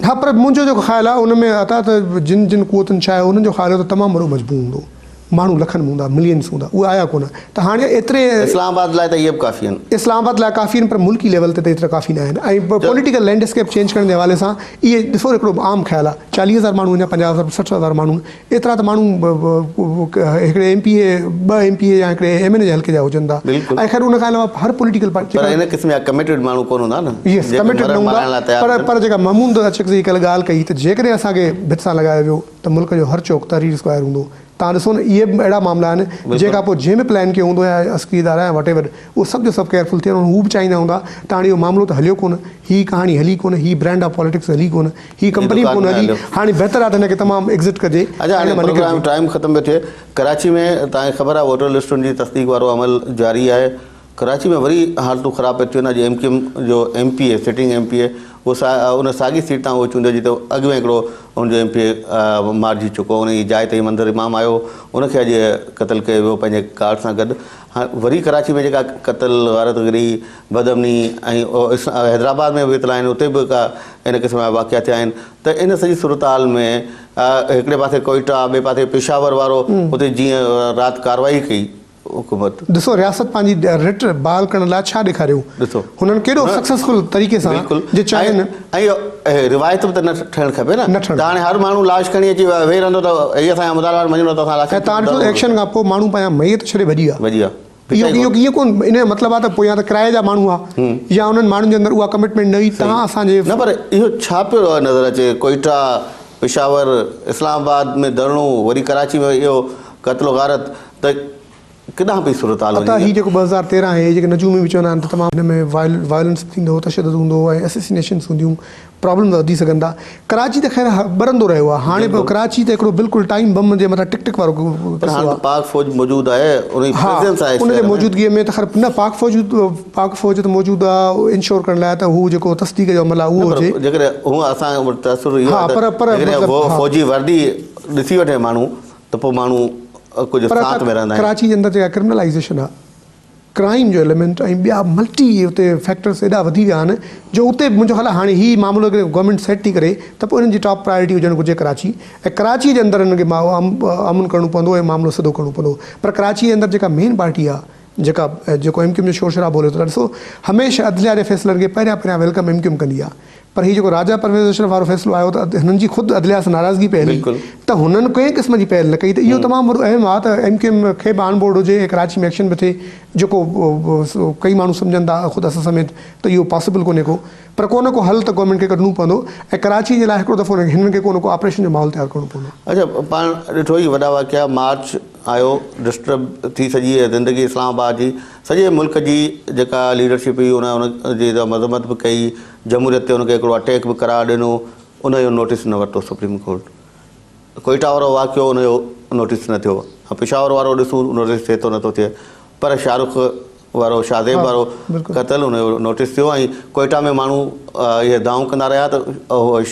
Speaker 2: ها پر منهنجو جيڪو خيال آهي ان ۾ عطا ته جن جن قوتن چاهيو انهن جو خيال هو ته تمام وڏو مجموعو هوندو. ماڻهو لکن ۾ هوندا، ملينز هوندا، اهي آيا ڪونه ته هاڻي ايتري.
Speaker 1: اسلام آباد لاء ته اهي به ڪافي آهن.
Speaker 2: اسلام آباد لاء ڪافي آهن پر ملڪي ليول تي ته ايترا ڪافي نه آهن ۽ پوليٽيڪل لينڊ اسڪيپ چينج ڪرڻ جي حوالي سان اهي ڏسو هڪڙو عام خيال آهي 40 هزار ماڻهو آهن يا 50 هزار 60 هزار ماڻهو ايترا ته ماڻهو هڪڙي ايم پي اي ٻه ايم پي اي يا هڪڙي ايم اين اي جي حلقي جا هجن ٿا ۽ خير ان کان علاوه هر پوليٽيڪل پارٽي
Speaker 1: پر ان قسم جا ڪميٽيڊ ماڻهو ڪونه هوندا نه
Speaker 2: يس ڪميٽيڊ نه هوندا پر پر جيڪا محمود اچڪزئي ڪلهه ڳالهه ڪئي ته جيڪڏهن اسان کي ڀت سان لڳايو ويو ته ملڪ جو هر چوڪ تحرير اسڪوائر هوندو. توهان ڏسو نه اهي به اهڙا معاملا آهن جنهن کان پوء جنهن به پلان ڪيو هوندو يا عسڪري ادارا يا واٽ ايور اهو سڀ جو سڀ ڪيئرفل ٿين هو به چاهيندا هوندا ته هاڻي اهو معاملو ته هليو ڪونه هي ڪهاڻي هلي ڪونه هي برانڊ آف پاليٽڪس هلي ڪونه هي ڪمپني به ڪونه هلي هاڻي بهتر آهي ته هن کي تمام ايگزٽ ڪجي
Speaker 1: اڇا هاڻي پروگرام ٽائيم ختم پيو ٿئي ڪراچي ۾ توهان کي خبر آهي ووٽر لسٽن جي تصديق وارو عمل جاري آهي ڪراچي ۾ وري حالتون خراب پيون ٿين اڄ ايم ڪيو ايم جو M P A sitting M P A اهو ان ساڳي سيٽ تان اهو چونڊيو جتي اڳ ۾ هڪڙو ان جو ايم پي اي مارجي چڪو ان جي جاء تي منظر امام آيو ان کي اڄ قتل ڪيو ويو پنهنجي گارڊ سان گڏ هاڻ وري ڪراچي ۾ جيڪا قتل غارت گري بدامني ۽ حيدرآباد ۾ به اطلاع آهن اتي به ڪا ان قسم جا واقعا ٿيا آهن ته ان سڄي صورتحال ۾ هڪڙي پاسي ڪوئيٽا ٻئي پاسي پشاور وارو اتي جيئن رات ڪارروائي ڪئي حڪومت.
Speaker 2: ڏسو رياست پنهنجي رٽ بحال ڪرڻ لاء ڇا ڏيکاريو.
Speaker 1: ڏسو.
Speaker 2: هنن ڪيڏو سڪسيسفل طريقي سان
Speaker 1: بلڪل
Speaker 2: جي چاهين.
Speaker 1: ۽ ۽ روايت به ته نه ٺهڻ کپي نه.
Speaker 2: نه ٺهڻ
Speaker 1: ته هاڻي هر ماڻهو لاش کڻي اچي ويهي رهندو ته هي اسان جا مطالبا مڃيو نه ته اسان لاش
Speaker 2: ۽ تان ڏٺو ايڪشن کان پوء ماڻهو پنهنجا ميت ڇڏي ڀڄي ويا.
Speaker 1: ڀڄي ويا.
Speaker 2: اهو اهو ائين ڪون ان جو مطلب آهي ته پوء يا ته ڪرائي جا ماڻهو هئا يا انهن ماڻهن جي اندر اها ڪمٽمينٽ نه هئي تان اسان جي.
Speaker 1: نه پر اهو ڇا پيو نظر اچي ڪوئيٽا، پشاور، اسلام آباد ۾ ڌرڻو وري ڪراچي ۾ اهو قتل و غارت ته ڪيڏانهن پئي صورتحال
Speaker 2: عطا
Speaker 1: وڃي
Speaker 2: هي جيڪو 2013 آهي جيڪي نجومي به چوندا آهن ته تمام هن ۾ وائلنس به ٿيندو هو تشدد هوندو هو ۽ اسيسينيشنس هونديون پرابلمز وڌي سگهن ٿا ڪراچي ته خير ٻرندو رهيو آهي هاڻي به ڪراچي ته هڪڙو بلڪل ٽائيم بم جي مٿان ٽڪ ٽڪ وارو
Speaker 1: پر هاڻي
Speaker 2: قصو
Speaker 1: ته
Speaker 2: آهي
Speaker 1: پاڪ فوج موجود آهي ان جي
Speaker 2: ها
Speaker 1: پريزنس آهي
Speaker 2: ان جي
Speaker 1: شهر ۾
Speaker 2: موجودگي ۾ ته خير نه پاڪ فوج پاڪ فوج ته موجود آهي انشور ڪرڻ لاء ته هو جيڪو تصديق جو عمل آهي
Speaker 1: نه
Speaker 2: اهو
Speaker 1: پر
Speaker 2: هجي
Speaker 1: جيڪڏهن هونء اسان وٽ تاثر اهو
Speaker 2: ها
Speaker 1: آهي
Speaker 2: پر
Speaker 1: ته
Speaker 2: پر
Speaker 1: جيڪڏهن
Speaker 2: مطلب ها
Speaker 1: فوجي وردي ڏسي وٺي ماڻهو ته پوء ماڻهو ڪجهه
Speaker 2: پر
Speaker 1: سانت ۾ رهندا آهن.
Speaker 2: ڪراچي جي اندر جيڪا ڪرمنلائيزيشن آهي، ڪرائيم جو ايليمينٽ ۽ ٻيا ملٽي اتي فيڪٽرس ايڏا وڌي ويا آهن جو اتي به منهنجو خيال آهي هاڻي هي معاملو جيڪڏهن گورنمينٽ سيٽ ٿي ڪري ته پوء انهن جي ٽاپ پرائرٽي هجڻ گهرجي ڪراچي ۽ ڪراچي جي اندر انهن کي امن ڪرڻو پوندو ۽ معاملو سڌو ڪرڻو پوندو پر ڪراچي جي اندر جيڪا مين پارٽي آهي جيڪا جيڪو ايم ڪيو ايم جو شور شرابو هلي ٿو ڏسو هميشه عدليه جي فيصلن کي پهريان پهريان welcome M Q M ڪندي آهي پر هي جيڪو راجا پرويز اشرف وارو فيصلو آيو ته هنن جي خود عدليه سان ناراضگي پئي هلي ته هنن ڪنهن قسم جي پهل نه ڪئي ته اهو تمام وڏو اهم آهي ته ايم ڪيو ايم کي به آن بورڊ هجي ۽ ڪراچي ۾ ايڪشن به ٿئي جيڪو ڪئي ماڻهو سمجهن ٿا خود اسان سميت ته اهو پاسيبل ڪونهي ڪو پر ڪو نه ڪو حل ته گورنمينٽ کي ڪڍڻو پوندو ۽ ڪراچي جي لاء هڪڙو دفعو هنن کي ڪو نه ڪو آپريشن جو ماحول تيار ڪرڻو پوندو.
Speaker 1: اڇا پاڻ ڏٺو هي وڏا واقعا مارچ آيو ڊسٽرب ٿي سڄي زندگي اسلام آباد جي سڄي ملڪ جي جيڪا ليڊرشپ هئي ان ان جي مذمت به ڪئي جمهوريت تي ان کي هڪڙو اٽيڪ به قرار ڏنو ان جو نوٽيس نه ورتو سپريم ڪورٽ ڪوئيٽا وارو واقعو ان جو نوٽيس نه ٿيو پشاور وارو ڏسون نوٽيس ٿئي ٿو نٿو ٿئي پر شاهه رخ وارو شاهه زيب وارو قتل ان جو نوٽيس ٿيو ۽ ڪوئيٽا ۾ ماڻهو اهي دانهون ڪندا رهيا ته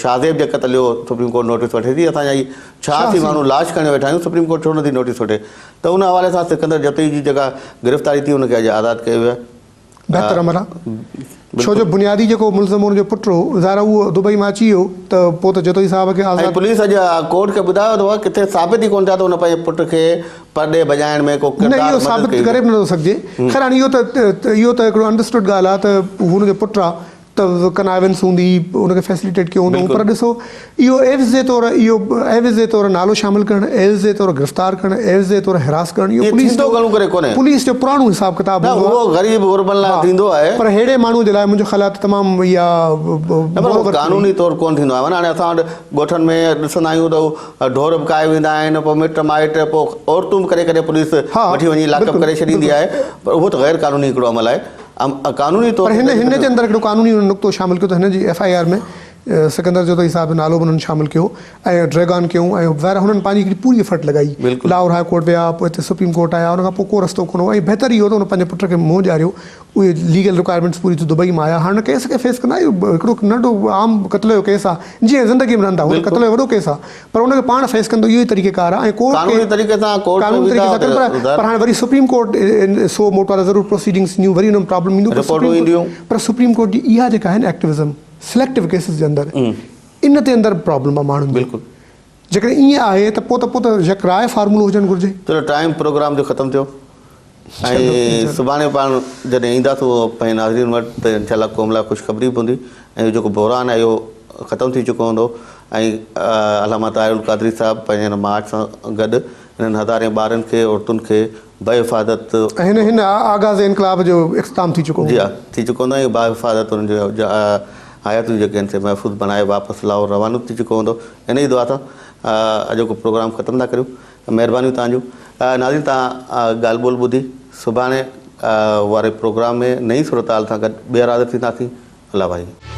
Speaker 1: شاهه زيب جي قتل جو سپريم ڪورٽ نوٽيس وٺي ٿي اسان جا هي 86 ماڻهو لاش کڻي ويٺا آهيون سپريم ڪورٽ ڇو نٿي نوٽيس وٺي ته ان حوالي سان سڪندر جتوئي جي جيڪا گرفتاري ٿي ان کي اڄ آزاد ڪيو ويو آهي.
Speaker 2: بهتر عمل آ ڇو جو بنيادي جيڪو ملزم ان جو پٽ هو ظاهر آ اهو دبئي مان اچي ويو ته پوء ته جتوئي صاحب کي
Speaker 1: ۽
Speaker 2: آزاد
Speaker 1: پوليس اڄ ڪورٽ کي ٻڌايو ته ڪٿي ثابت ئي ڪونه ٿيا ته ان پنهنجي پٽ کي پرڏيهه ڀڄائڻ ۾ ڪو
Speaker 2: نه
Speaker 1: ڪردار
Speaker 2: اهو
Speaker 1: مدد
Speaker 2: ثابت
Speaker 1: ڪئي
Speaker 2: ڪري به نٿو سگهجي خير هاڻي اهو ته اهو ته هڪڙو انڊرسٽوڊ ڳالهه آ ته هو ان جو پٽ آ ته ڪنائيونس هوندي ان کي فيسليٽيٽ ڪيو هوندو پر ڏسو اهو عيوض جي طور اهو عيوض جي طور نالو شامل ڪرڻ عيوض جي طور گرفتار ڪرڻ عيوض جي طور هراس ڪرڻ اهو پوليس
Speaker 1: جو گهڻو ڪري ڪونهي
Speaker 2: پوليس جو پراڻو حساب ڪتاب
Speaker 1: هوندو آهي اهو غريب غربن لاء ٿيندو آهي
Speaker 2: پر ههڙي ماڻهو جي لاء منهنجو خيال آهي ته تمام
Speaker 1: اها نه پر قانوني طور ڪونه ٿيندو آهي معنيٰ هاڻي اسان وٽ ڳوٺن ۾ ڏسندا آهيون ته ڍور به ڪاهي ويندا آهن پوء مٽ مائٽ پوء عورتون به ڪڏهن ڪڏهن پوليس وٺي وڃي لاڪ اپ ڪري ڇڏيندي آهي پر اهو ته غير قانوني هڪڙو عمل آهي قانوني طور
Speaker 2: پر هن هن جي اندر هڪڙو قانوني انهن نقطو شامل ڪيو ته هن جي F I R ۾ Sikandar Jatoi صاحب جو نالو به انهن شامل ڪيو ۽ ڊريگ آن ڪيون ۽ ظاهر آهي هنن پنهنجي هڪڙي پوري افرٽ لڳائي لاهور هاء ڪورٽ ويا پوء هتي سپريم ڪورٽ آيا ان کان پوء ڪو رستو ڪونه هو ۽ بهتر اهو ته هن پنهنجي پٽ کي منهن ڏياريو اهي ليگل رڪوائرمينٽس پوري ٿي دبئي مان آيا هاڻ هن ڪيس کي فيس ڪندا اهو هڪڙو ننڍو عام قتل جو ڪيس آهي جيئن زندگي ۾ رهندا هو قتل جو وڏو ڪيس آهي پر ان کي پاڻ فيس ڪندو اهو ئي طريقه ڪار آهي ۽ ڪورٽ کي
Speaker 1: قانوني طريقي سان ڪورٽ ۾
Speaker 2: قانوني طريقي سان ڪن پر پر هاڻي وري سپريم ڪورٽ سو موٽو آهي ضرور پروسيڊنگس ٿينديون وري ان ۾ پرابلم ايندو
Speaker 1: رپورٽون اينديون
Speaker 2: پر سپريم ڪورٽ جي اها جيڪا آهي نه ايڪٽوزم سليڪٽو ڪيسز جي اندر ان تي اندر پرابلم آهي ماڻهن
Speaker 1: بلڪل
Speaker 2: جيڪڏهن ائين آهي ته پوء ته پوء ته يڪ راء فارمولو هجڻ گهرجي.
Speaker 1: چلو ٽائيم پروگرام جو ختم ٿيو ۽ سڀاڻي پاڻ جڏهن اينداسون پنهنجي ناظرين وٽ ته انشاء الله قوم لاء خوشخبري به هوندي ۽ اهو جيڪو بحران آهي اهو ختم ٿي چڪو هوندو ۽ علامه طاهر القادري صاحب پنهنجي هن مارچ سان گڏ انهن هزارين ٻارن کي عورتن کي بحفاظت
Speaker 2: ۽ هن هن آغاز انقلاب جو اختتام ٿي چڪو هوندو.
Speaker 1: جي ها ٿي چڪو هوندو ۽ بحفاظت انهن جو حياتيون جيڪي آهن سي محفوظ بڻائي واپس لاهور روانو ٿي چڪو هوندو. انهيء دعا سان اڄوڪو پروگرام ختم ٿا ڪريون. مهربانيون توهان جون. ناظرين توهان ڳالهه ٻولهه ٻڌي. سڀاڻي واري پروگرام ۾ نئين صورتحال سان گڏ ٻيهر حاضر ٿينداسين. الله ڀائي.